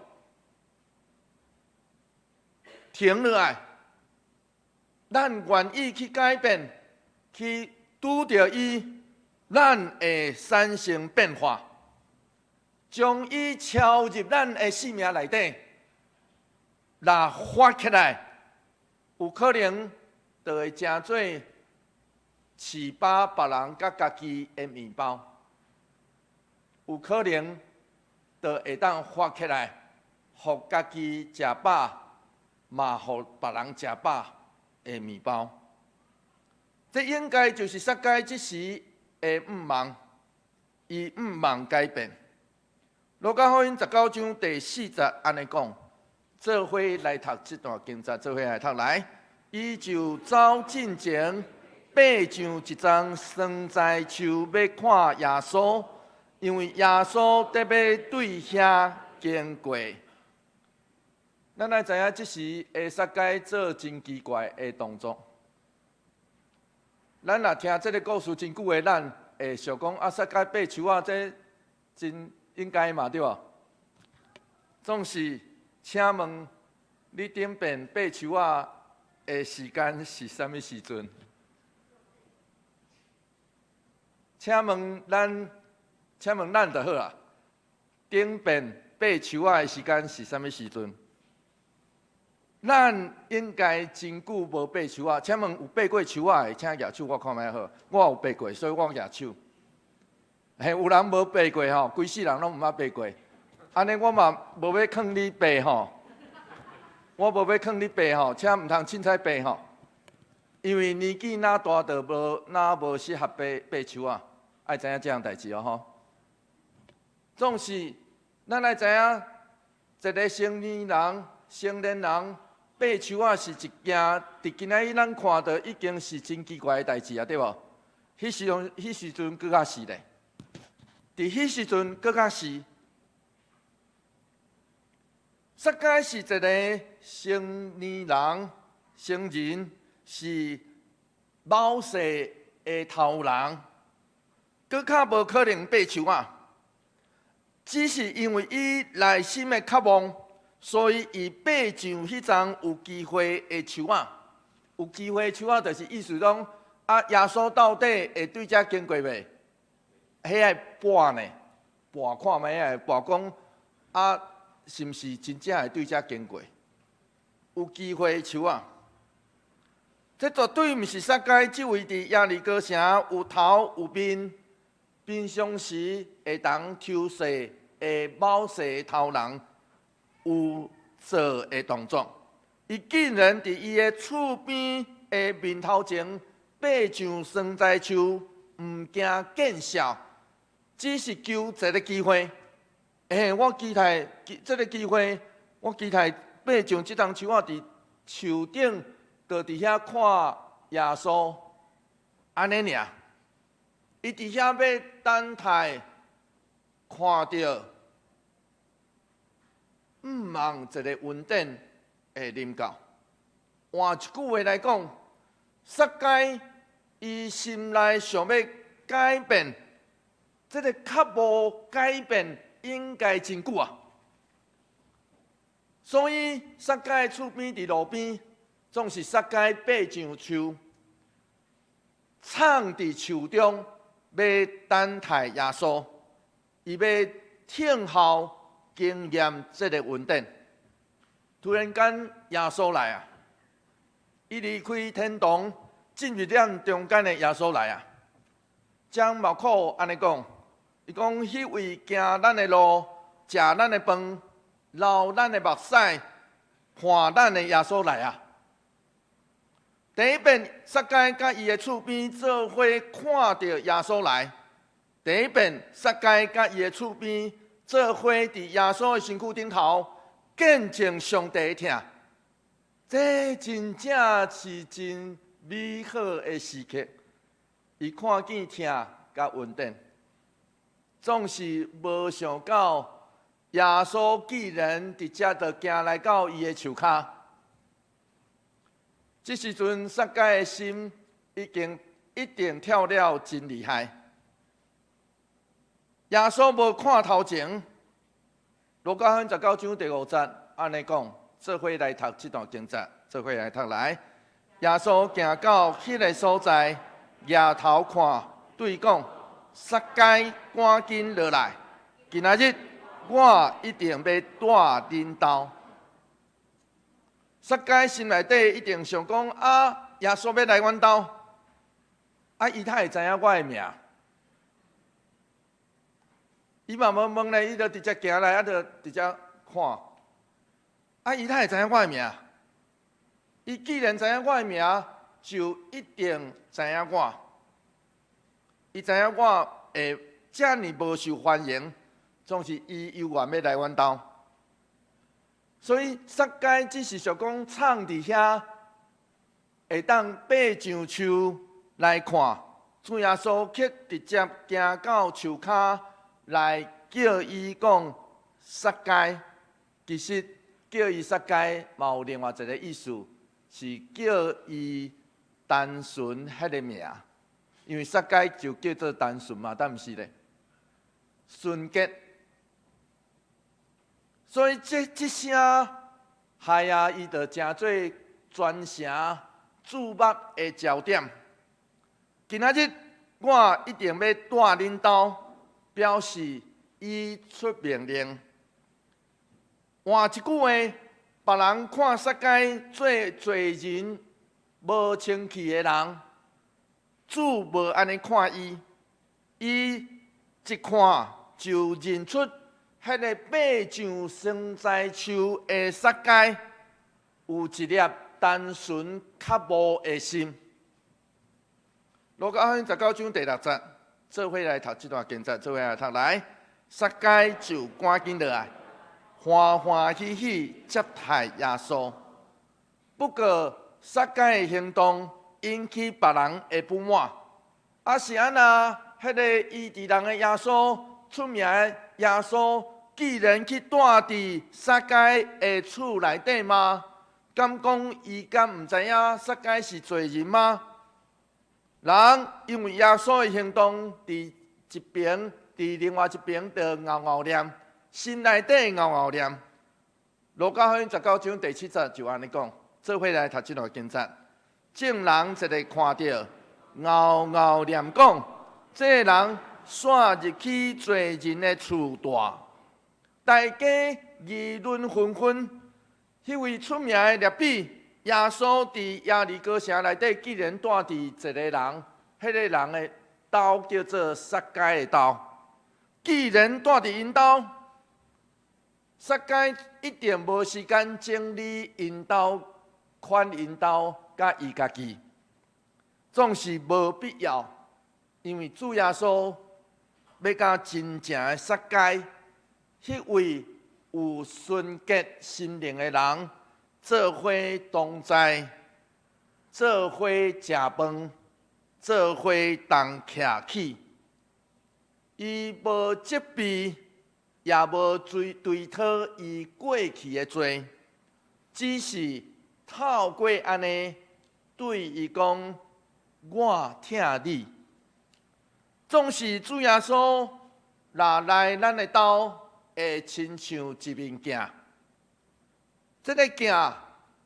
停落來，咱願意去改變，去拄著伊，咱會產生變化，將伊澆入咱的生命內底，若發起來，有可能就會成做飼飽別人佮家己的麵包，有可能就會當發起來，予家己食飽，嘛予別人食飽的麵包。這應該就是撒該這時的向望，伊向望改變。路加福音19章第4節按呢講，做伙來讀這段經節，做伙來讀來。伊就走進前，爬上一叢桑棑樹，欲看耶穌，因為耶穌得欲對遐經過。咱愛知影，這時的撒該做真奇怪的動作。咱若聽這个故事真久的，咱會想講啊，撒該爬樹仔，這真應該嘛，對無？總是，請問你頂遍爬樹仔的時間是啥物時陣？請問咱，請問咱就好啊。頂遍爬樹仔的時間是啥物時陣？咱應該真久無爬樹仔。請問有爬過樹仔的，請舉手我看覓好。我有爬過，所以我舉手。嘿，有人無爬過吼，規世人攏毋捌爬過。按呢我嘛無欲勸你爬吼，我無欲勸你爬吼，請毋通凊彩爬吼。因為年紀若大就無，若無適合爬爬樹仔，愛知影這項代誌哦吼。總是，咱愛知影，一个成年人、成年人爬樹仔是一件，佇今仔日咱看著已經是真奇怪的代誌啊，對無？彼時陣，彼時陣閣較是咧，佇彼時陣閣較是。撒該是一个成年人、成人，是老勢的頭人，閣較無可能爬樹仔。只是因為伊內心的渴望，所以伊爬上彼叢有機會的樹仔。有機會的樹仔，就是意思講，啊，耶穌到底會對遮經過袂？彼愛搏呢，搏看覓仔，搏講啊，是毋是真正會對遮經過？有機會的樹仔，這絕對毋是撒該這位佇耶利哥城有頭有面，平常時會當偷稅的某勢頭人有做的動作。伊竟然佇伊的厝邊的面頭前爬上桑栽樹，毋驚見笑，只是求一个機會。欸，我期待這个機會，我期待爬上這棟樹仔，佇樹頂，就佇遐看耶穌，按呢爾。伊佇遐欲等待，看著，毋望一个恩典會臨到。換一句話來講，撒該伊心內想欲改變，這个腳步改變應該真久啊。所以撒該厝邊佇路邊，總是撒該爬上樹，藏佇樹中，欲等待耶穌，伊欲聽候經驗這个恩典。突然間，耶穌來啊！伊離開天堂，進入咱中間的耶穌來啊！將馬可按呢講，伊講彼位行咱的路、食咱的飯、流咱的目屎、伴咱的耶穌來啊！第一遍，撒該佮伊的厝邊做伙看著耶穌來；第二遍，撒該佮伊的厝邊做伙佇耶穌的身軀頂頭見證上帝的疼。這真正是真美好的時刻。伊看見疼佮恩典，總是無想到耶穌竟然直接就行來到伊的樹跤。這時陣，撒該的心已經一定跳了真厲害。耶穌無看頭前，路加福音19章第5節按呢講，做伙來讀這段經節，做伙來讀來。耶穌行到彼个所在，舉頭看，對伊講：撒該，趕緊落來！今仔日我一定欲蹛恁兜。撒該心內底一定想講：啊，耶穌欲來阮兜，啊，伊哪會知影我的名？伊嘛無問咧，伊就直接行來，啊，就直接看。啊，伊哪會知影我的名？伊既然知影我的名，就一定知影我。伊知影我會遮爾無受歡迎，總是伊猶原欲來阮兜。所以撒該只是想講藏佇遐，會當爬上樹來看，主耶穌卻直接行到樹跤來叫伊講撒該。其實叫伊撒該，嘛有另外一个意思，是叫伊單純彼个名，因為撒該就叫做單純嘛，敢毋是咧？純潔。所以這這聲害啊，伊就成做全城注目的焦點。今仔日我一定欲蹛恁兜，表示伊出命令。換一句話，別人看撒該做罪人、無清氣的人，主無按呢看伊，伊一看就認出彼个爬上桑栽樹的撒該，有一粒單純較無的心。路加福音19章第6節，做伙來讀這段經節，做伙來讀來，撒該就趕緊落來，歡歡喜喜接待耶穌。不過撒該的行動引起別人的不滿。啊是按那？彼个醫治人的耶穌，出名的耶穌，竟然去蹛佇撒該的厝內底嗎？敢講伊敢毋知影撒該是罪人嗎？人因為耶穌的行動，佇一邊，佇另外一邊就𠢕𠢕念，心內底𠢕𠢕念。路加福音19章第7節就按呢講，做伙來讀這段經節。眾人一个看著，𠢕𠢕念講，這个人煞入去罪人的厝蹛。大家議論紛紛。彼位出名的拉比耶穌佇耶利哥城內底，竟然蹛佇一个人，彼个人的兜叫做撒該的兜。既然蹛佇𪜶兜，撒該一定無時間整理𪜶兜款𪜶兜佮伊家己，總是無必要，因為主耶穌欲佮真正的撒該，彼位有純潔心靈的人，做伙同在，做伙食飯，做伙同徛起。伊無責備，也無追追討伊過去的罪，只是透過按呢對伊講：我疼你。總是主耶穌若來咱的兜，會親像一面鏡。這个鏡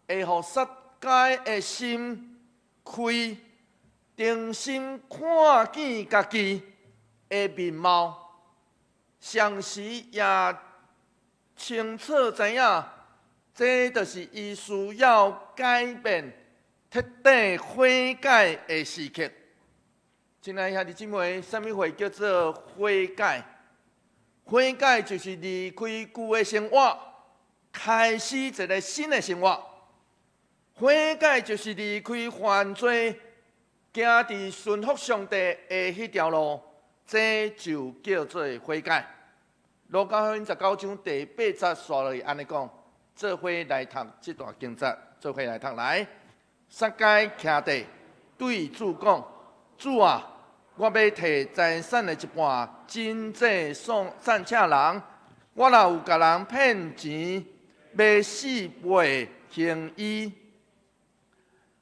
會予撒該的心開，重新看見家己的面貌，同時也清楚知影，這就是伊需要改變、徹底悔改的時刻。親愛兄弟姊妹，啥物貨叫做悔改？悔改就是離開舊的生活，開始一个新的生活。悔改就是離開犯罪，行佇順服上帝的彼條路，這就叫做悔改。路加福音19章第八節紲落去按呢講，做伙來讀這段經節，做伙來讀來。撒該徛地對主講：主啊，我欲提財產的一半賑濟散赤人。我若有共人騙錢，欲四倍還伊。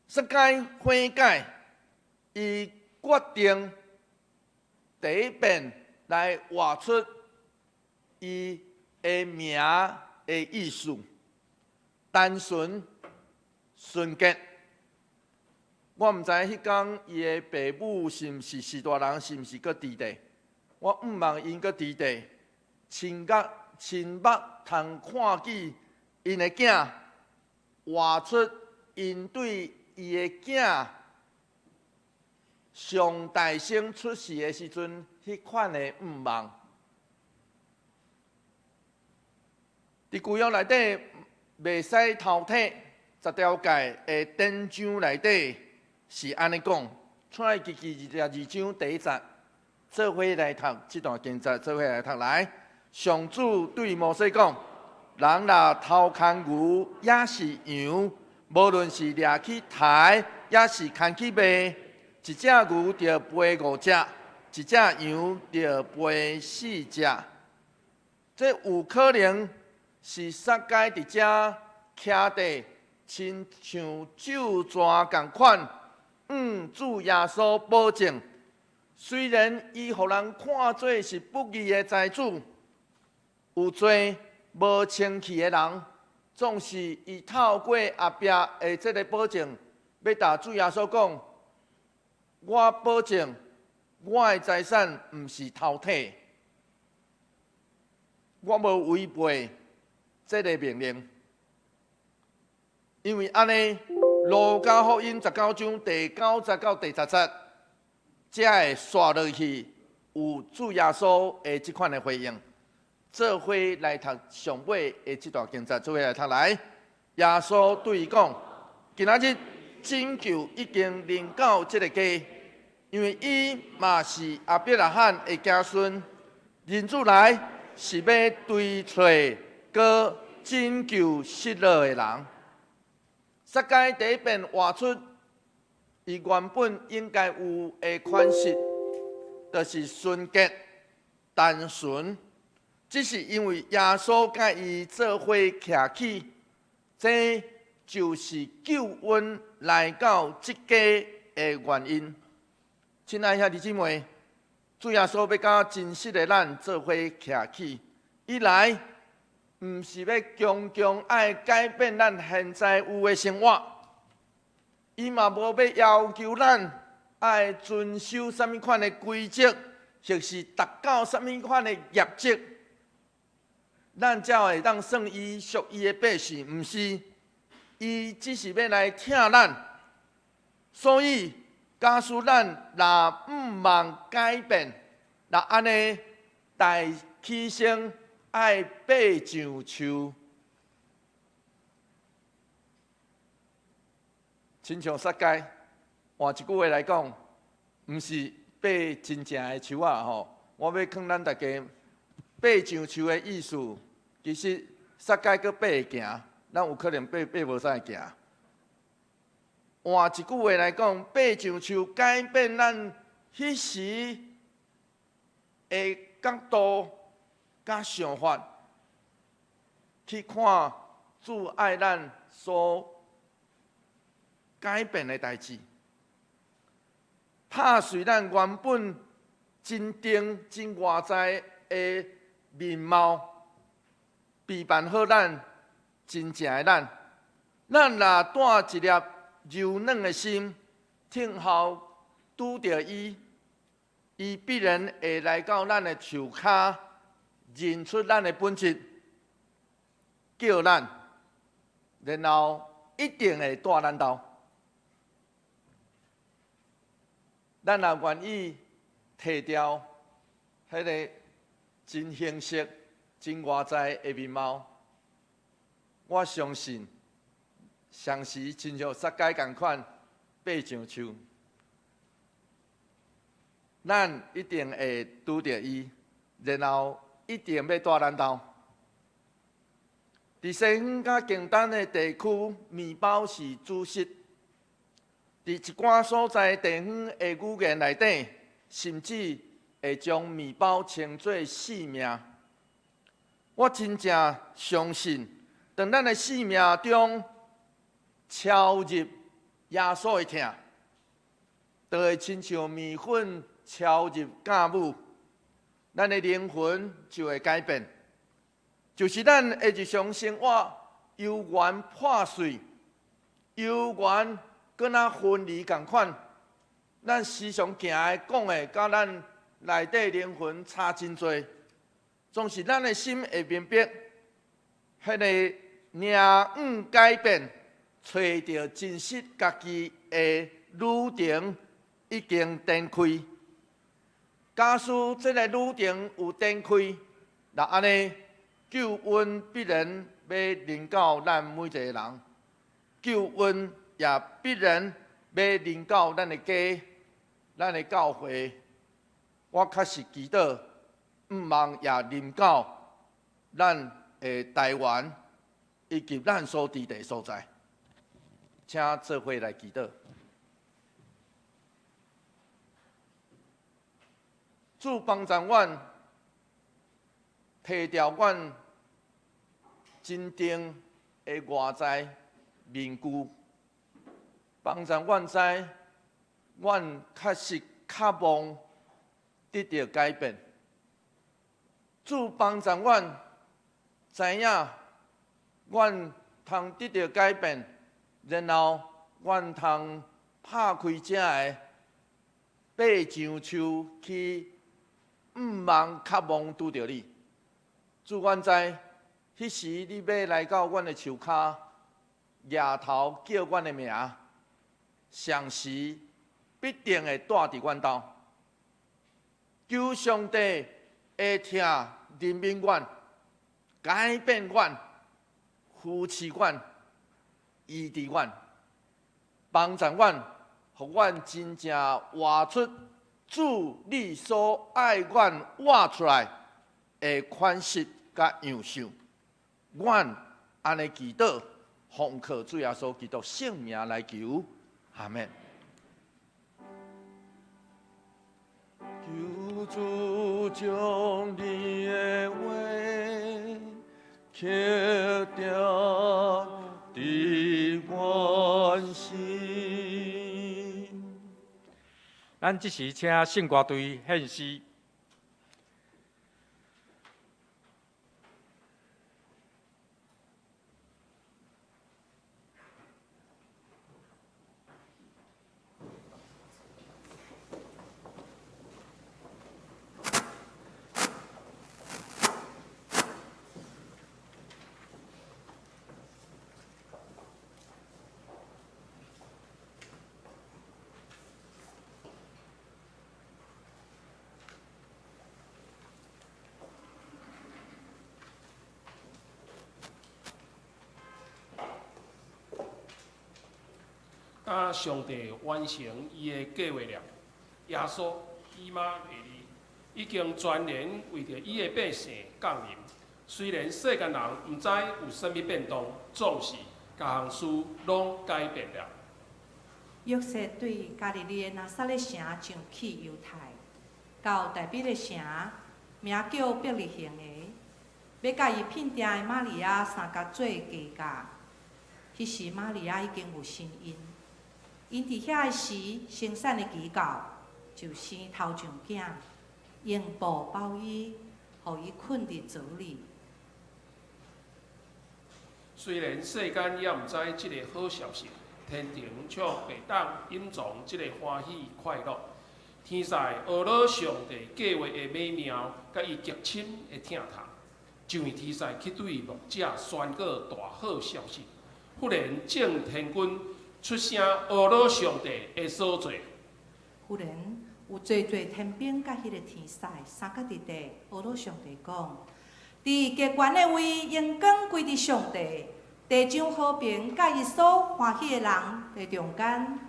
撒該悔改，伊決定第一遍來活出伊的名的意思，單純、純潔。我毋知彼工伊的爸母是毋是序大人，是毋是閣佇咧？我向望𪜶閣佇咧，親眼親目通看見𪜶的囝活出𪜶對伊的囝上大聲出世的時陣，彼款的向望。佇舊約內底，袂使偷提十條誡的典章內底是按呢講，出埃及記22章第一節，做伙來讀這段經節，做伙來讀來。上主對摩西講：人若偷牽牛，抑是羊，無論是掠去刣，抑是牽去賣，一隻牛著賠五隻，一隻羊著賠四隻。這有可能是撒該佇遮徛地，親像咒蛇仝款，向主耶穌保證，雖然伊予人看做是不義的財主，有罪無清氣的人，總是伊透過後壁的這个保證，欲共主耶穌講：我保證，我的財產毋是偷提，我無違背這个命令。因為按呢，路加福音19章第九節到第十節，才會紲落去有主耶穌的這款的回應。做伙來讀上尾的這段經節，做伙來讀來。耶穌對伊講：今仔日拯救已經臨到這个家，因為伊嘛是亞伯拉罕的子孫。人子來是欲追揣閣拯救失落的人。撒該第一遍活出伊原本應該有的款式，就是純潔、單純。只是因為耶穌佮伊做伙徛起，這就是救恩來到這家的原因。親愛兄弟姊妹，主耶穌欲佮真實的咱做伙徛起，伊來毋是欲強強愛改變咱現在有的生活，伊嘛無欲要求咱愛遵守啥物款的規則，或是達到啥物款的業績，咱才會當算伊屬伊的百姓，毋是，伊只是欲來疼咱，所以假使咱若向望改變，若按呢大犧牲愛爬上樹。親像撒該，換一句話來講，毋是爬真正的樹仔吼。我欲勸咱大家，爬上樹的意思，其實撒該閣爬會行，咱有可能爬爬無啥會行。換一句話來講，爬上樹改變咱彼時的角度佮想法，去看主愛咱所改變的代誌，拍碎咱原本真定、真外在的面貌，備辦好咱真正的咱。咱若帶一粒柔軟的心，聽候拄著伊，伊必然會來到咱的樹跤，認出咱的本質，叫咱，然後一定會帶咱兜。咱若願意褪掉彼个真形式、真外在的面貌，我相信，相時親像撒該仝款爬上樹，咱一定會拄著伊，然後一定欲帶咱兜。佇西方佮近東的地區，麵包是主食。佇一寡所在地方的語言內底，甚至會將麵包稱做性命。我真正相信，當咱的生命中敲入耶穌的疼，就會親像麵粉敲入酵母，咱的靈魂就會改變，就是咱的日常生活猶原破碎，猶原閣若分離仝款，咱時常行的、講的，佮咱內底靈魂差真濟。總是咱的心會明白，彼个命運改變，揣著真實家己的旅程已經展開。假使這个旅程有展開，若按呢，救恩必然欲臨到咱每一個人，救恩也必然欲臨到咱的家、咱的教會。我確實祈禱，毋望也臨到咱的台灣以及咱所佇的所在。請做伙來祈禱。主幫助阮，提掉阮真正的外在面具，幫助阮知，阮確實渴望得著改變。主幫助阮知影，阮通得著改變，然後阮通拍開這个爬上樹去，毋望渴望拄著你。主，阮知，彼時你欲來到阮的樹跤，舉頭叫阮的名，相時必定會帶佇阮兜。求上帝的疼憐憫阮，改變阮，扶持阮，醫治阮，幫助阮，予阮真正活出主你所愛阮活出來的款式佮樣式。阮按呢祈禱，奉靠主耶穌基督聖名來求，阿們。求主將你的話刻釘佇阮心。咱這時請聖歌隊獻詩。今上帝完成伊的計劃了。耶穌以馬內利已經全然為著伊的百姓降臨。雖然世間人毋知有啥物變動，總是各項事攏改變了。約瑟對加利利的拿撒勒城上去猶太，到大衛的城，名叫伯利恆的，欲佮伊聘定的瑪利亞相佮做家嫁。彼時瑪利亞已經有身孕，𪜶佇遐的時，生產的期到，就生頭上囝，用布包伊，予伊睏佇槽裡。雖然世間猶毋知這个好消息，天庭卻袂當隱藏這个歡喜快樂。天使呵咾上帝計劃的美妙，佮伊極深的疼痛，這位天使去對牧者宣告大好消息。忽然眾天軍出聲呵咾上帝的所做。忽然有濟濟天兵佮彼个天使相佮佇地呵咾上帝講：佇極懸的位，榮光歸佇上帝，地上和平佮伊所歡喜的人佇中間。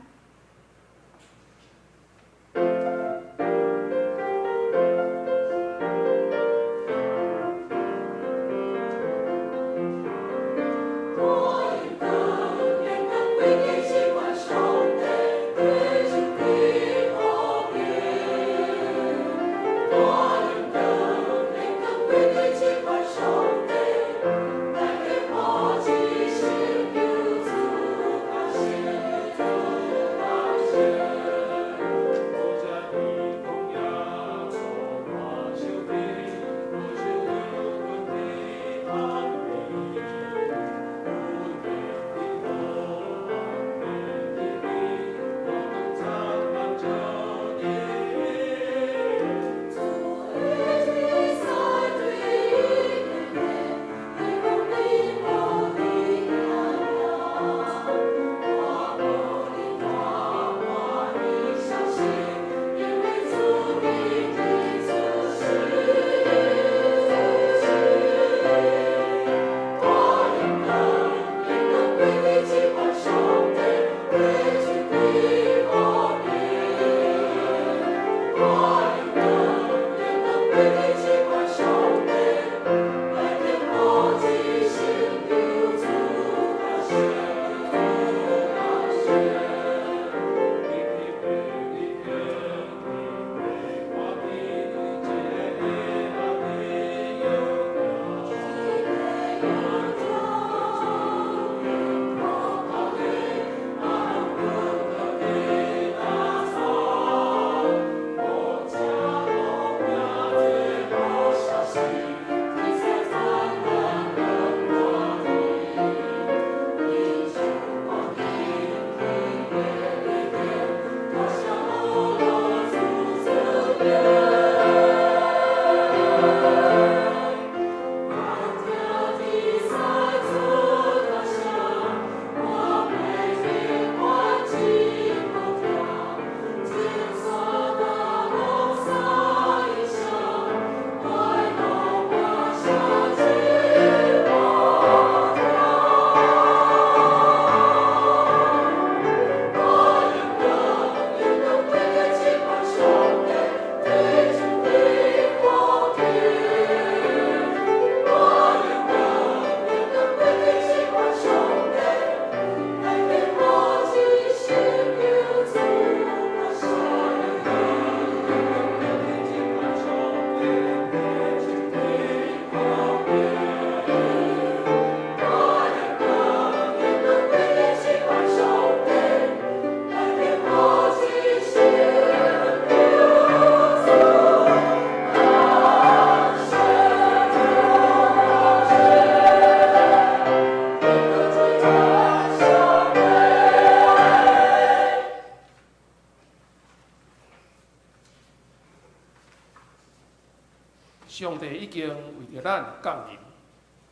上帝已經為著咱降臨，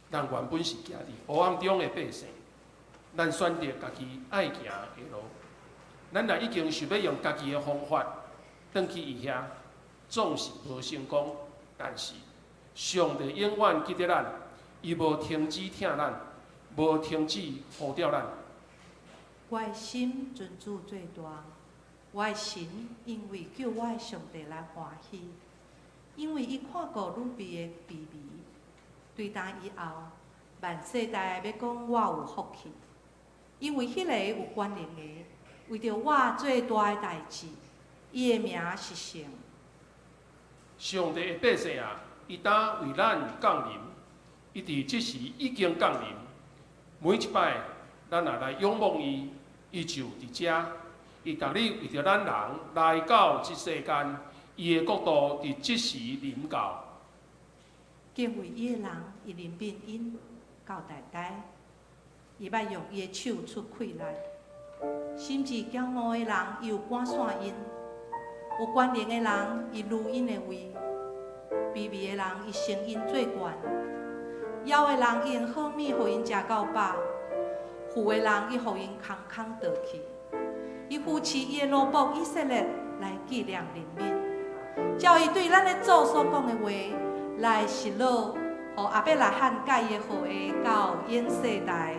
咱原本是行佇黑暗中的百姓，咱選擇家己愛行的路。咱若已經想欲用家己的方法轉去伊遐，總是無成功。但是上帝永遠記得咱，伊無停止疼咱，無停止呼召咱。我的心尊主做大，我的神因為救我的上帝來歡喜，因為伊看顧女婢的卑微。對今以後，萬世代欲講我有福氣，因為彼個有權能的，為著我做大的代誌，伊的名是聖。上帝的百姓啊，伊當為咱降臨，伊佇這時已經降臨。每一擺，咱若來仰望伊，伊就佇遮。伊逐日為著咱人來到這世間，伊的國度佇這時臨到。敬畏伊的人，伊憐憫𪜶到代代。伊捌用伊的手出氣力，心志驕傲的人，伊有趕散𪜶；有權能的人，伊擄𪜶的位；卑微的人，伊升𪜶做懸；枵的人，伊用好物予𪜶食到飽；富的人，伊予𪜶空空倒去。伊扶持伊的奴僕以色列來紀念憐憫，照伊對咱的祖所講的話來實落，予亞伯拉罕佮伊的後裔到永世代。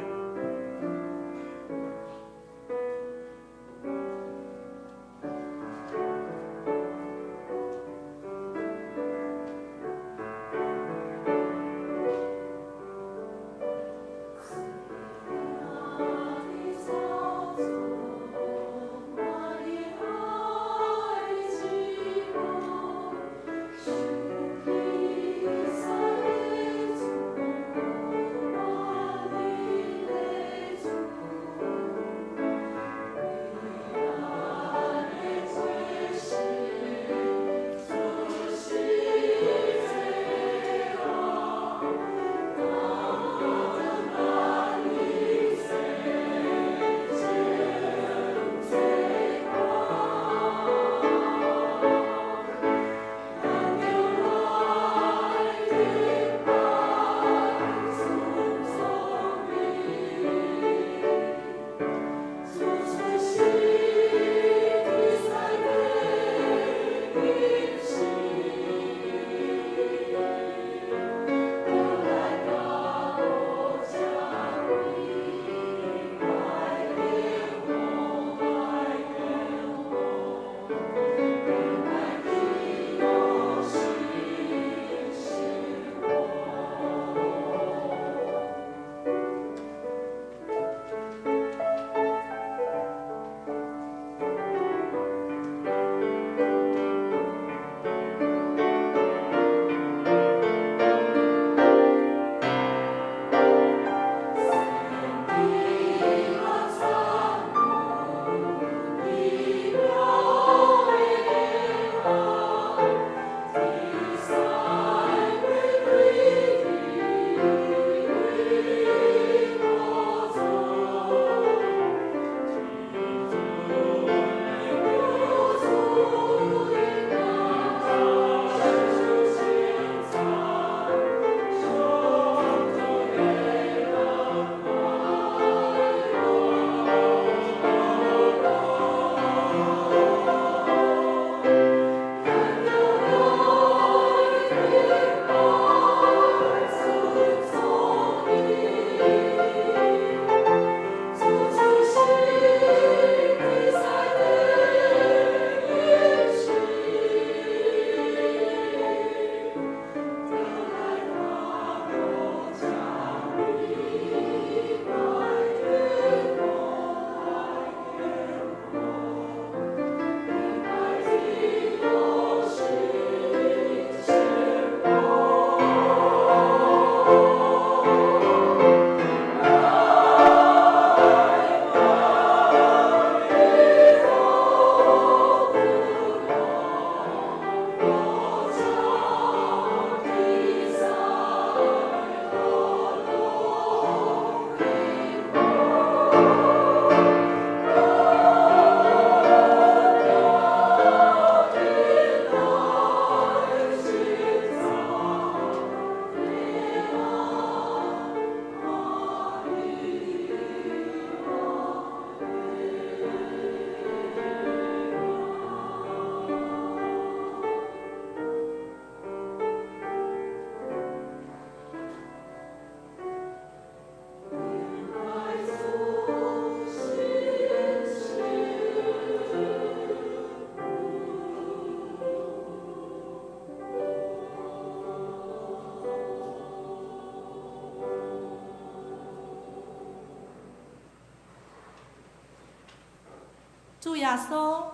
主耶穌，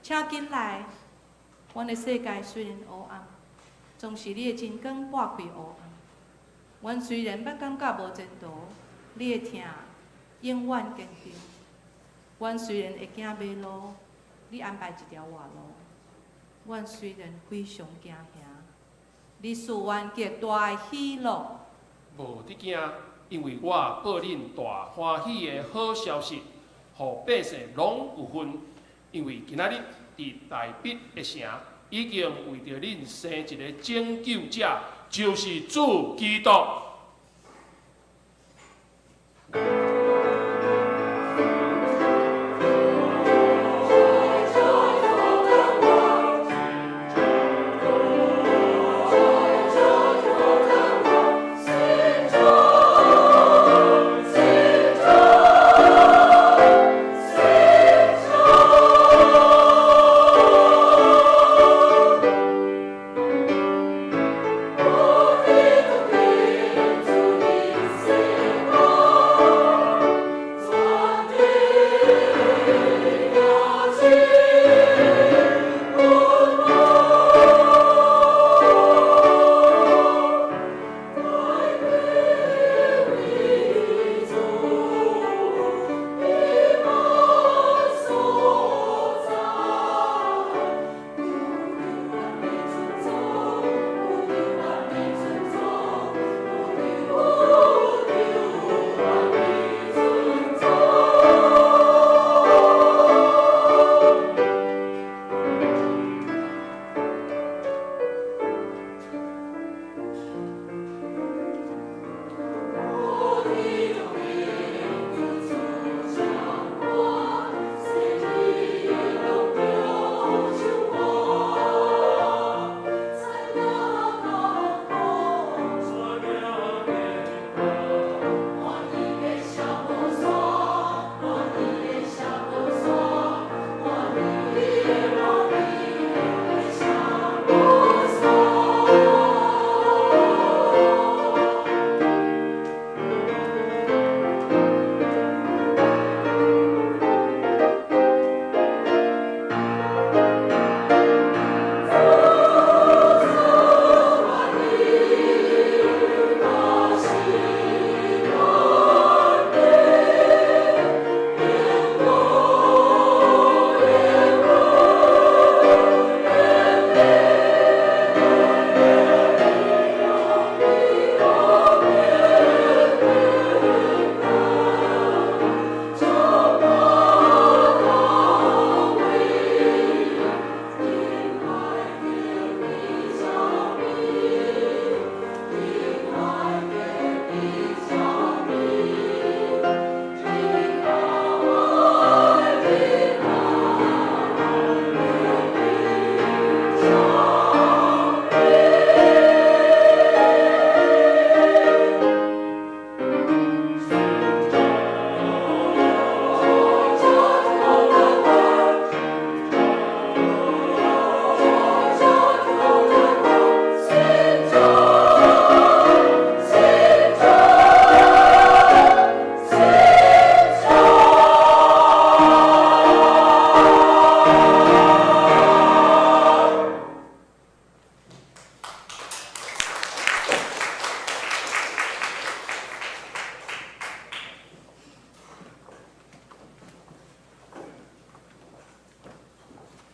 請緊來！阮的世界雖然烏暗，總是你的真光撥開烏暗。阮雖然捌感覺無前途，你的疼永遠堅定。阮雖然會驚迷路，你安排一條活路。阮雖然非常驚嚇，你賜阮極大的喜樂。無得驚，因為我報恁大歡喜的好消息，予百姓攏有份。因為今仔日佇大衛的城，已經為著恁生一个拯救者，就是主基督。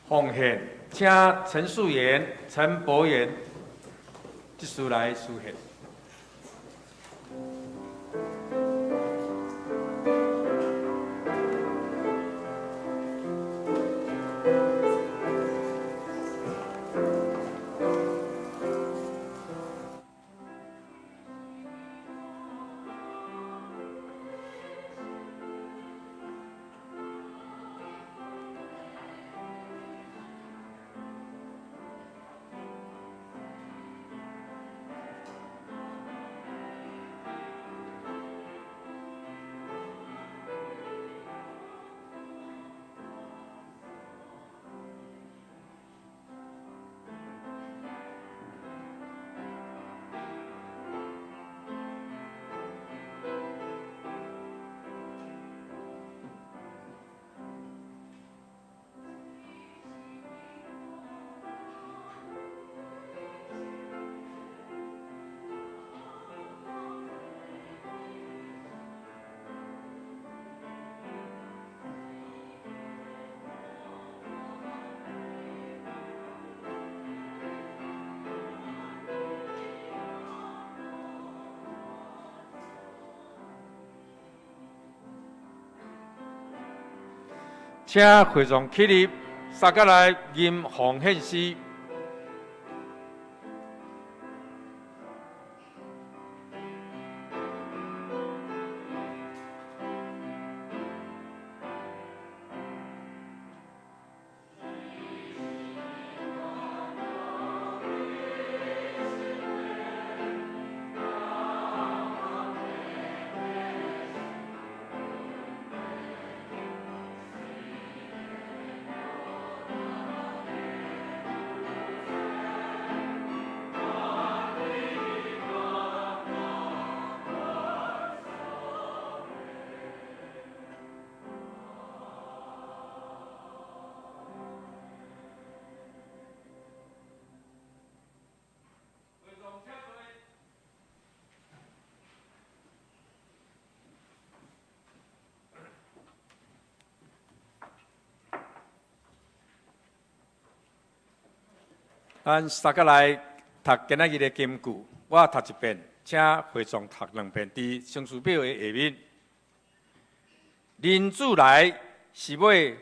奉獻，請陳素妍、陳博元執事來司獻。請會眾起立，三甲來吟奉獻詩。咱三个來讀今仔日的金句，我讀一遍，請會眾讀兩遍。佇聖書表的下面，人子來是欲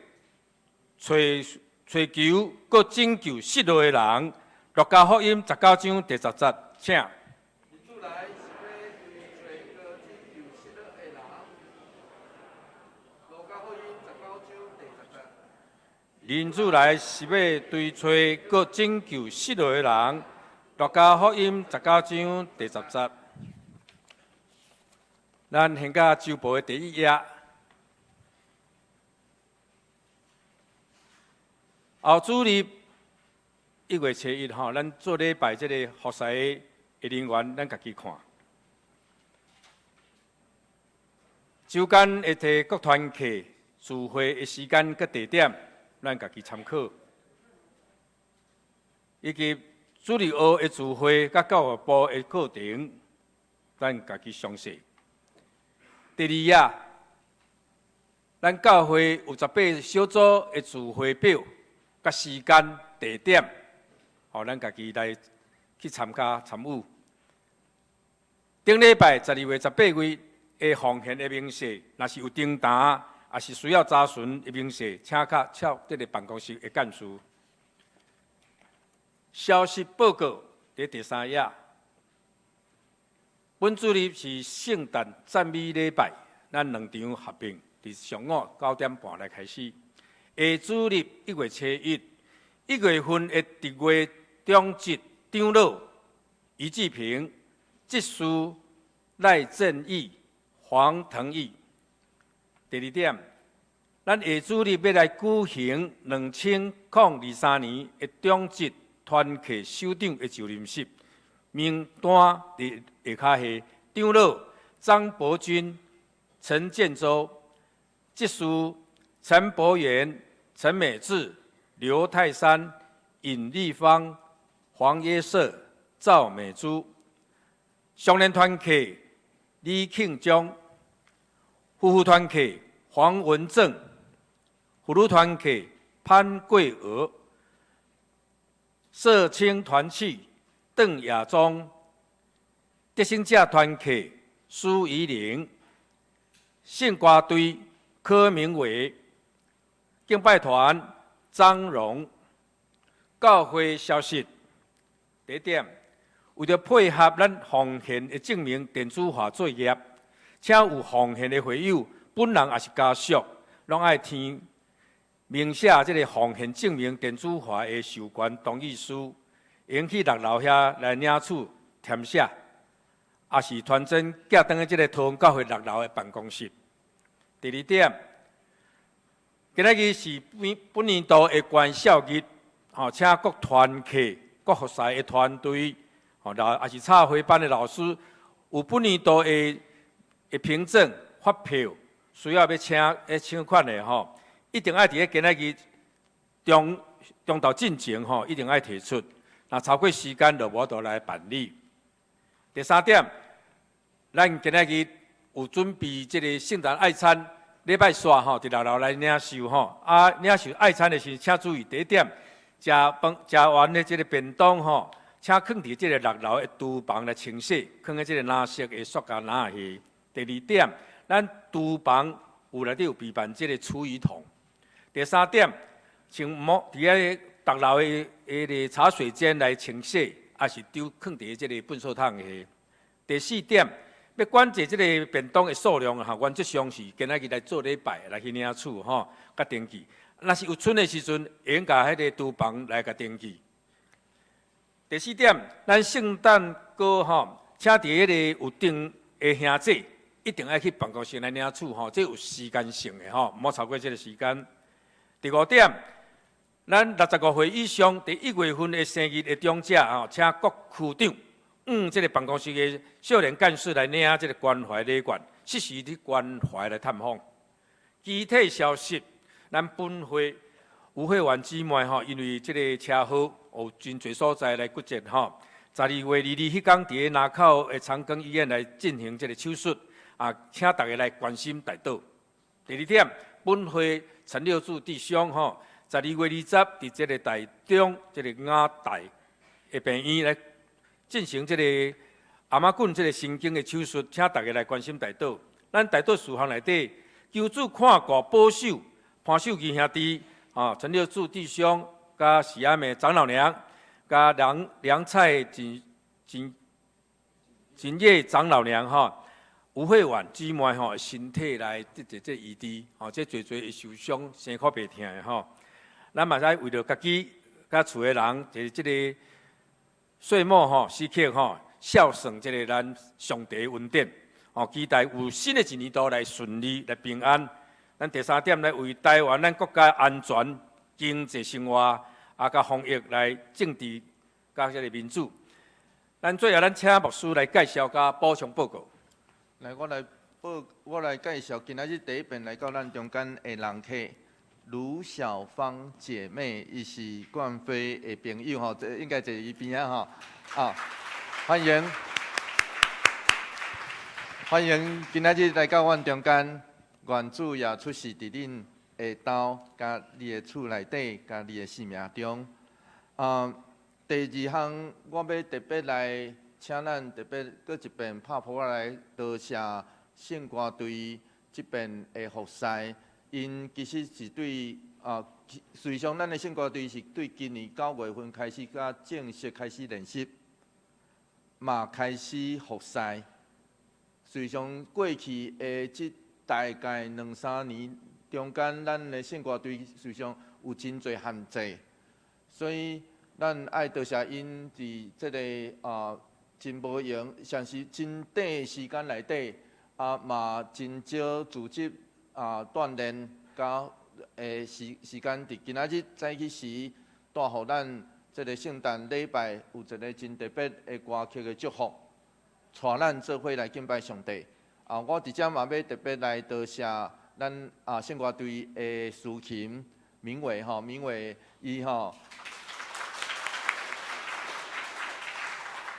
揣揣求閣拯救失落的人。路加福音十九章第十節，請。人子來是欲揣閣拯救失落的人。路加福音十九章第十節。人子來是欲追揣閣拯救失落的人。路加福音十九章第十節。咱現在週報的第一頁，後主日1月初1吼，咱做禮拜這个服侍的人員，咱家己看。週間會提各團契聚會的時間佮地點，咱家己參考。以及主日學的聚會佮教育部的課程，咱家己詳細。第二頁，咱教會有18小組的聚會表、佮時間、地點，予咱家己來去參加參與。頂禮拜12月18日的奉獻的明細，若是有訂單，也是需要查詢的明細，請較敲這个辦公室的幹事。消息報告佇第三頁。本主日是聖誕讚美禮拜，咱兩場合併，佇上午9點半來開始。下主日1月初1，1月份的特月長執長老余志平、執事賴正義、黃騰義。第二點，咱下主日欲來舉行2023年的長執團契首長的就任式，名單佇下跤下，長老張伯鈞、陳建州，執事陳伯元、陳美智、劉泰山、尹立芳、黃約瑟、趙美珠，少年團契李慶忠，夫婦團契黃文正，婦女團契潘桂娥，社青團契鄧亞忠，得勝者團契蘇怡玲，聖歌隊柯明偉，敬拜團張榮。教會消息，第一點，為著配合咱奉獻的證明電子化作業，請有奉獻的會友本人抑是家屬，攏愛填明寫這个奉獻證明電子化的授權同意書，用去6樓遐來領取填寫，抑是傳真寄轉去這个桃園教會6樓的辦公室。第二點，今仔日是本年度的關孝日，吼，請各團契、各服侍的團隊，吼，抑是插花班的老師，有本年度的憑證發票，需要欲請款的吼，一定愛佇咧今仔日中晝進前吼，一定愛提出。若超過時間就無法度來辦理。第三點，咱今仔日有準備這个聖誕愛餐，禮拜四吼，佇6樓來領受吼。啊，領受愛餐的時，請注意第一點，食飯食完的這个便當吼，請囥佇這个6樓的廚房來清洗，囥佇這个藍色的塑膠籃下。第二點，咱廚房有內底有備辦這个廚餘桶。第三點，請毋好佇遐逐樓的彼个茶水間來清洗，抑是丟囥佇這个糞掃桶下。第四點，欲管制這个便當的數量吼，原則上是今仔日來做禮拜來去領取吼，佮登記。若是有賰的時陣，會用共彼个廚房來共登記。第四點，咱聖誕歌吼，請佇彼个有訂的兄姊，一定愛去辦公室來領取吼，這有時間性的吼，毋好超過這个時間。第五點，咱65歲以上，佇1月份的生日的長者吼，請各區長往這个辦公室的少年幹事來領這个關懷禮券，適時去關懷來探訪。其他消息，咱本會吳慧婉姊妹吼，因為這个車禍有真濟所在來骨折吼。12月22彼工，佇林口的長庚醫院來進行這个手術啊，請大家來關心代禱。第二點，本會陳六柱弟兄吼，12月20佇這个台中這个亞大的病院來進行這个頷仔骨這个神經的手術，請大家來關心代禱。咱代禱事項內底，求主看顧保守潘秀儀兄弟，吼，陳六柱弟兄，佮喜阿美長老娘，佮梁梁蔡錦錦錦葉長老娘吼，吳慧婉姊妹吼，身體來得著這醫治，吼，這濟濟會受傷，生苦袂疼的吼。咱嘛使為著家己佮厝的人，就是這个歲末吼時刻吼，孝順這个咱上帝的恩典，吼，期待有新的一年度來順利來平安。咱第三點來為台灣咱國家安全、經濟生活啊，佮防疫來政治佮這个民主。咱最後，咱請牧師來介紹佮補充報告。來，我來報，我來介紹今仔日第一遍來到咱中間的人客，盧小芳姐妹，伊是冠飛的朋友吼，這應該坐伊邊仔吼，啊，歡迎，歡迎今仔日來到阮中間，願主也出示佇恁的兜，佮你的厝內底，佮你的生命中。啊，第二項，我欲特別來請咱特別閣一遍拍噗仔來多謝聖歌隊這邊的服侍，𪜶其實是對啊，事實上咱的聖歌隊是對今年9月份開始佮正式開始練習，嘛開始服侍。事實上過去的這大概兩三年中間，咱的聖歌隊事實上有真濟限制，所以咱愛多謝𪜶佇這个啊真無閒，像是真短的時間內底，啊嘛真少組織啊鍛鍊佮的時時間，佇今仔日早起時帶予咱這个聖誕禮拜有一个真特別的歌曲的祝福，帶咱做伙來敬拜上帝。啊，我佇遮嘛欲特別來多謝咱啊聖歌隊的司琴明偉吼，明偉伊吼，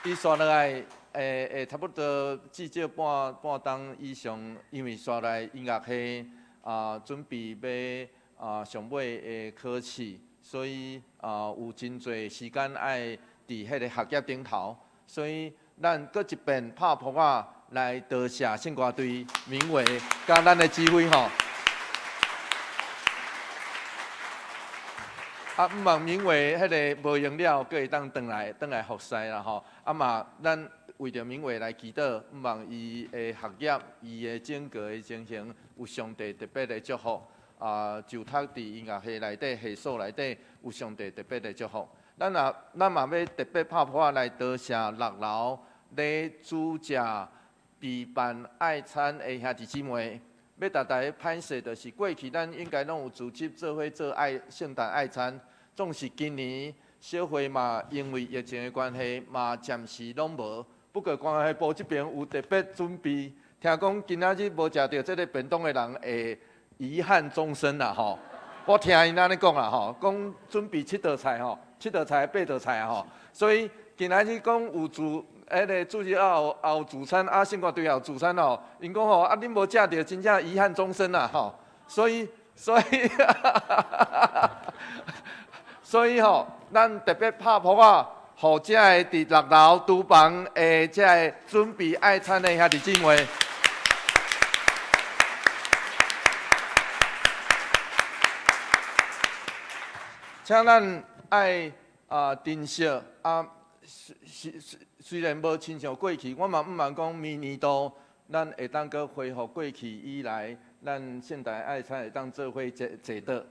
伊紲落來會會差不多至少半半冬以上，因為紲來音樂系啊準備欲啊上尾的考試，所以啊有真濟時間愛佇彼个學業頂頭，所以咱閣一遍拍噗仔來多謝聖歌隊明偉佮咱的指揮吼。啊，毋望明偉彼个無閒了，閣會當轉來轉來服侍啦吼。啊嘛，咱為著明偉來祈禱，毋望伊的學業、伊的整個的情形有上帝特別的祝福。啊，就讀佇音樂系內底、系所內底有上帝特別的祝福。咱也咱嘛欲特別拍噗仔來多謝六樓咧煮食備辦愛餐的兄弟姊妹。欲逐大家歹勢，就是過去咱應該攏有組織做伙做愛聖誕愛餐，總是今年小會嘛，因為疫情的關係嘛，暫時攏無。不過關懷部這邊有特別準備，聽講今仔日無食著這个便當的人會遺憾終生啦吼。我聽𪜶按呢講啦吼，講準備七道菜吼，七道菜八道菜吼，所以今仔日講有煮。彼个主日也有主餐，啊，聖歌隊也有主餐哦。𪜶講吼，啊，恁無食著，真正遺憾終生啦吼。所以，所以，所以吼，咱特別拍噗仔，予遮个佇六樓廚房的遮个準備愛餐的兄弟姊妹。請咱愛啊珍惜啊，雖然無親像過去，我嘛毋茫講明年度咱會當閣恢復過去以來，咱現代愛才會當做伙坐坐倒。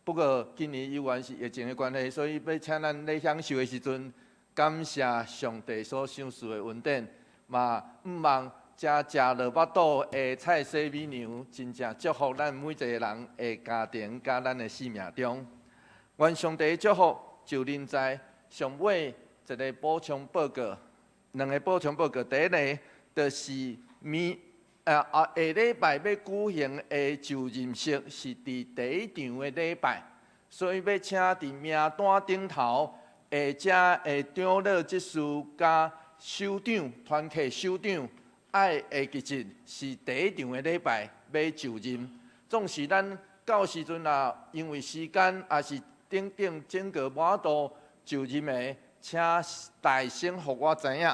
不過今年猶原是疫情的關係，所以欲請咱咧享受的時陣，感謝上帝所賞賜的恩典，嘛毋茫食食落腹肚的菜洗米娘，真正祝福咱每一個人的家庭佮咱的生命中。願上帝祝福就臨在上尾一個補充報告，兩個補充報告。第一個就是明啊下禮拜欲舉行的就任式是佇第一場的禮拜，所以欲請佇名單頂頭下遮的長老執事佮首長團契首長，愛會記得是第一場的禮拜欲就任。總是咱到時陣啊，因為時間抑是等等整個無法度就任的，請大聲予我知影，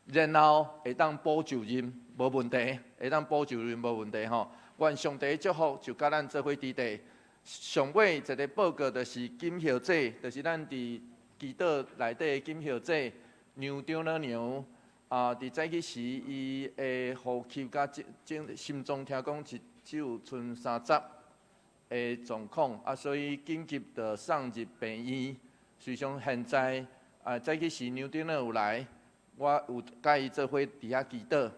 然後會當補就任，無問題，會當補就任無問題吼。願上帝祝福，就佮咱做伙佇地。上尾一個報告就是金小姐，就是咱佇祈禱內底的金小姐娘長老娘啊，佇早起時伊的呼吸佮整心臟聽講是只有賰30的狀況啊，所以緊急就送入病院。隨上現在啊，早起時娘長老有來，我有佮伊做伙佇遐祈禱。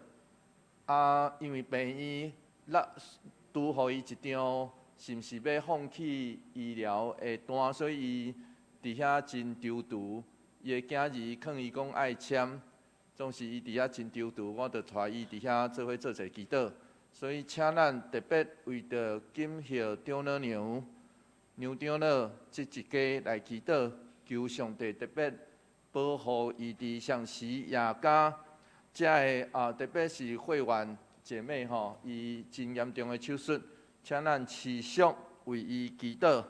啊，因為病院落拄予伊一張，是毋是欲放棄醫療的單，所以伊佇遐真躊躇。伊的囝兒勸伊講愛簽，總是伊佇遐真躊躇，我就帶伊佇遐做伙做者祈禱。所以，請咱特別為著金葉長老娘、娘長老這一家來祈禱，求上帝特別保護伊佇雙時也佮遮个啊，特別是會員姐妹吼，伊真嚴重的手術，請咱持續為伊祈禱，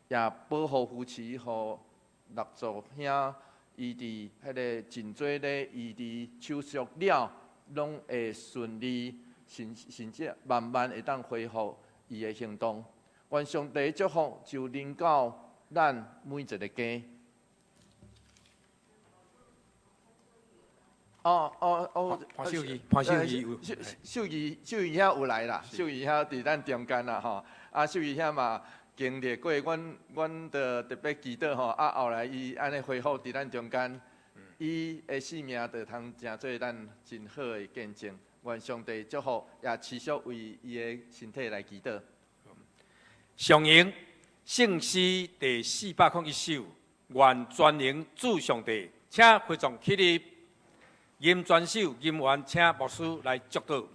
也保護扶持予六祖兄，伊佇彼个真濟咧醫治手術了，攏會順利，甚至慢慢會當恢復伊的行動。願上帝祝福就臨到咱每一個家。哦哦哦，潘秀儀，潘秀儀有，秀秀儀秀儀兄有來啦，秀儀兄佇咱中間啦吼。啊，秀儀兄嘛經歷過，阮著特別祈禱吼。啊，後來伊按呢恢復佇咱中間，伊的生命就通成做咱真好的見證。願上帝祝福，也持續為伊的身體來祈禱。上詠聖詩第401首，願全能主上帝，請會眾起立。吟全首吟完，請牧師來祝禱。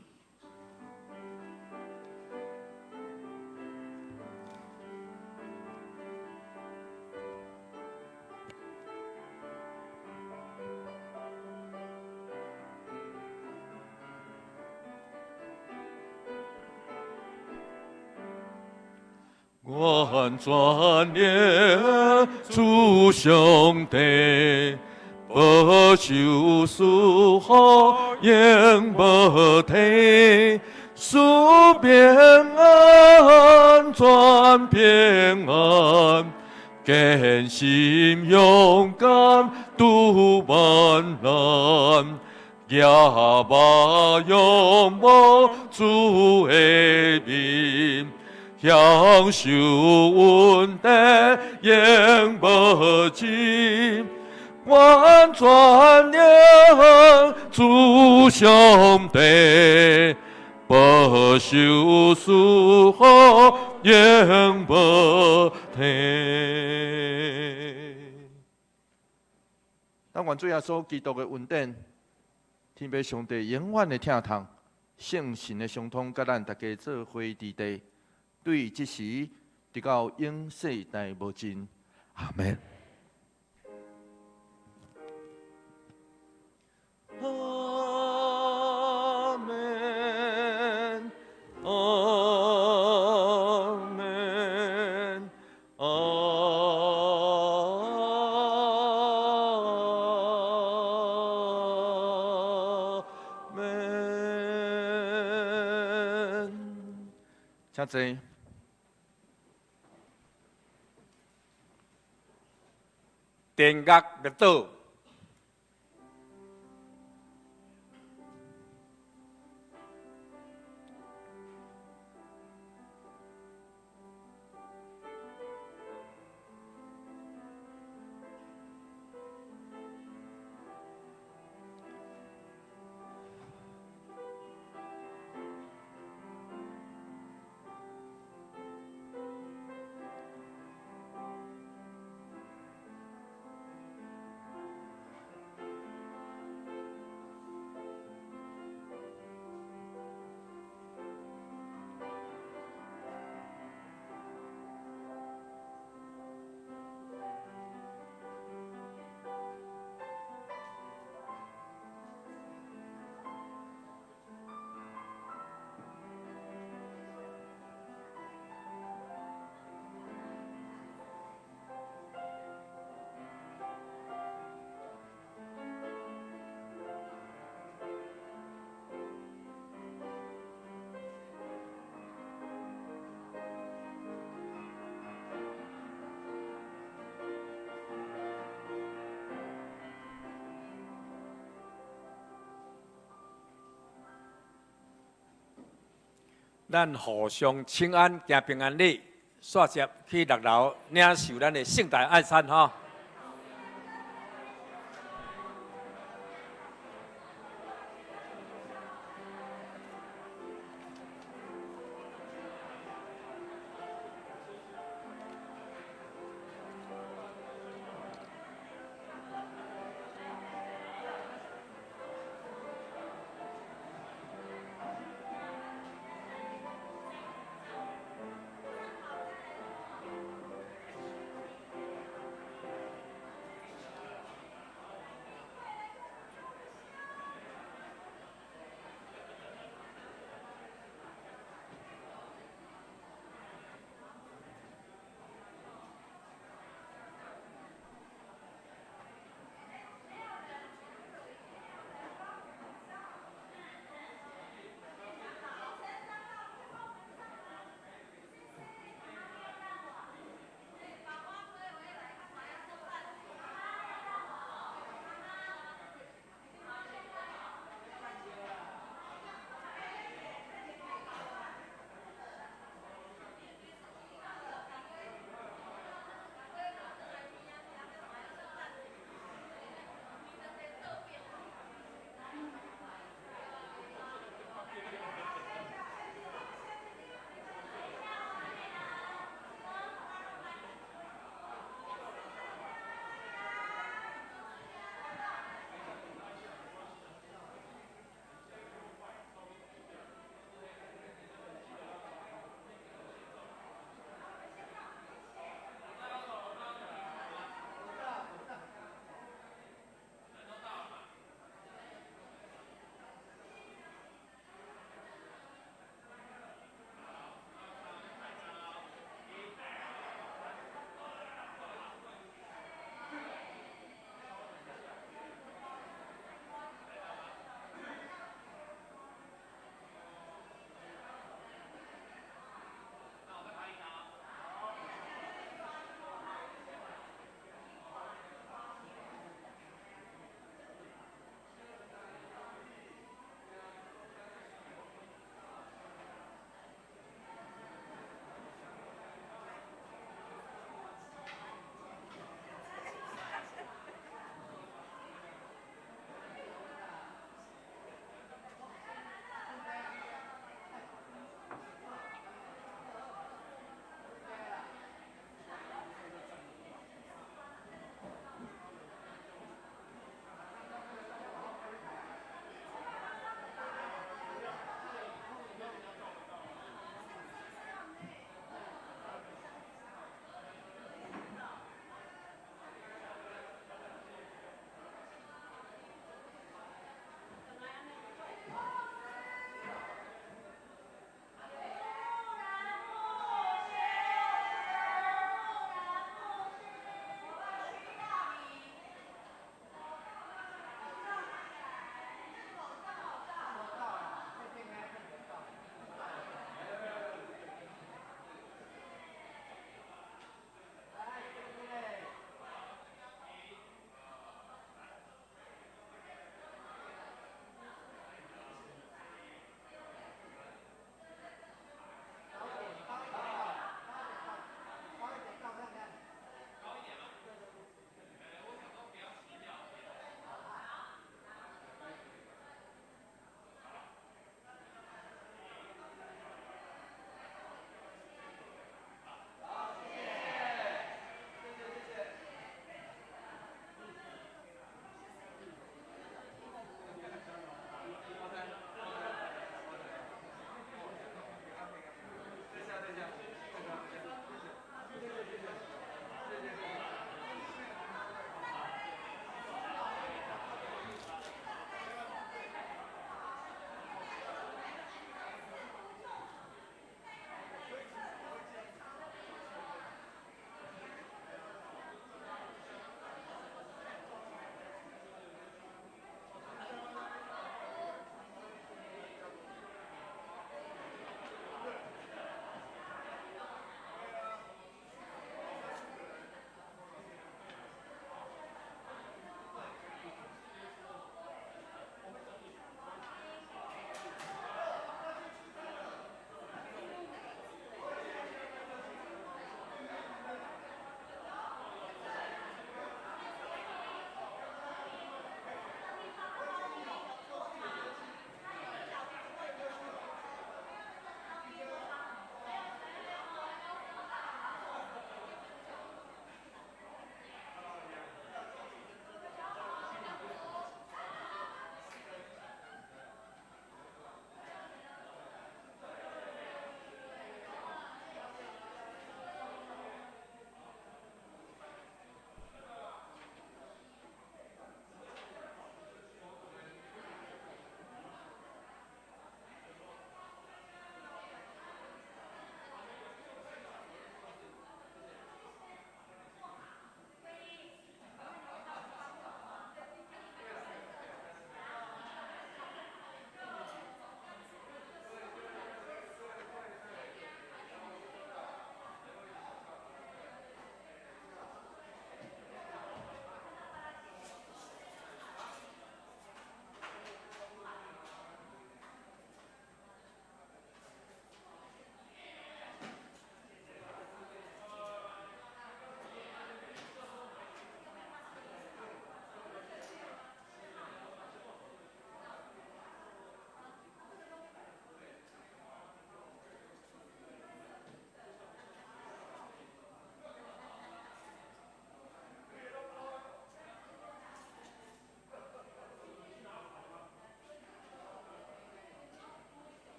願全能主上帝，保守賜福永無退，賜平安全平安，堅心勇敢渡萬難，舉目仰望主的面，享受恩典永無盡。願全能主上帝，保守賜福永無退。咱願主耶穌基督的恩典，天父上帝永遠的疼痛，聖神的相通，佮咱大家做伙佇地，對這時直到永世代無盡。阿門。阿門，阿門，阿門。請坐。电乐灭倒。咱互相請安，行平安禮，煞接去六樓領受咱的聖大愛餐吼。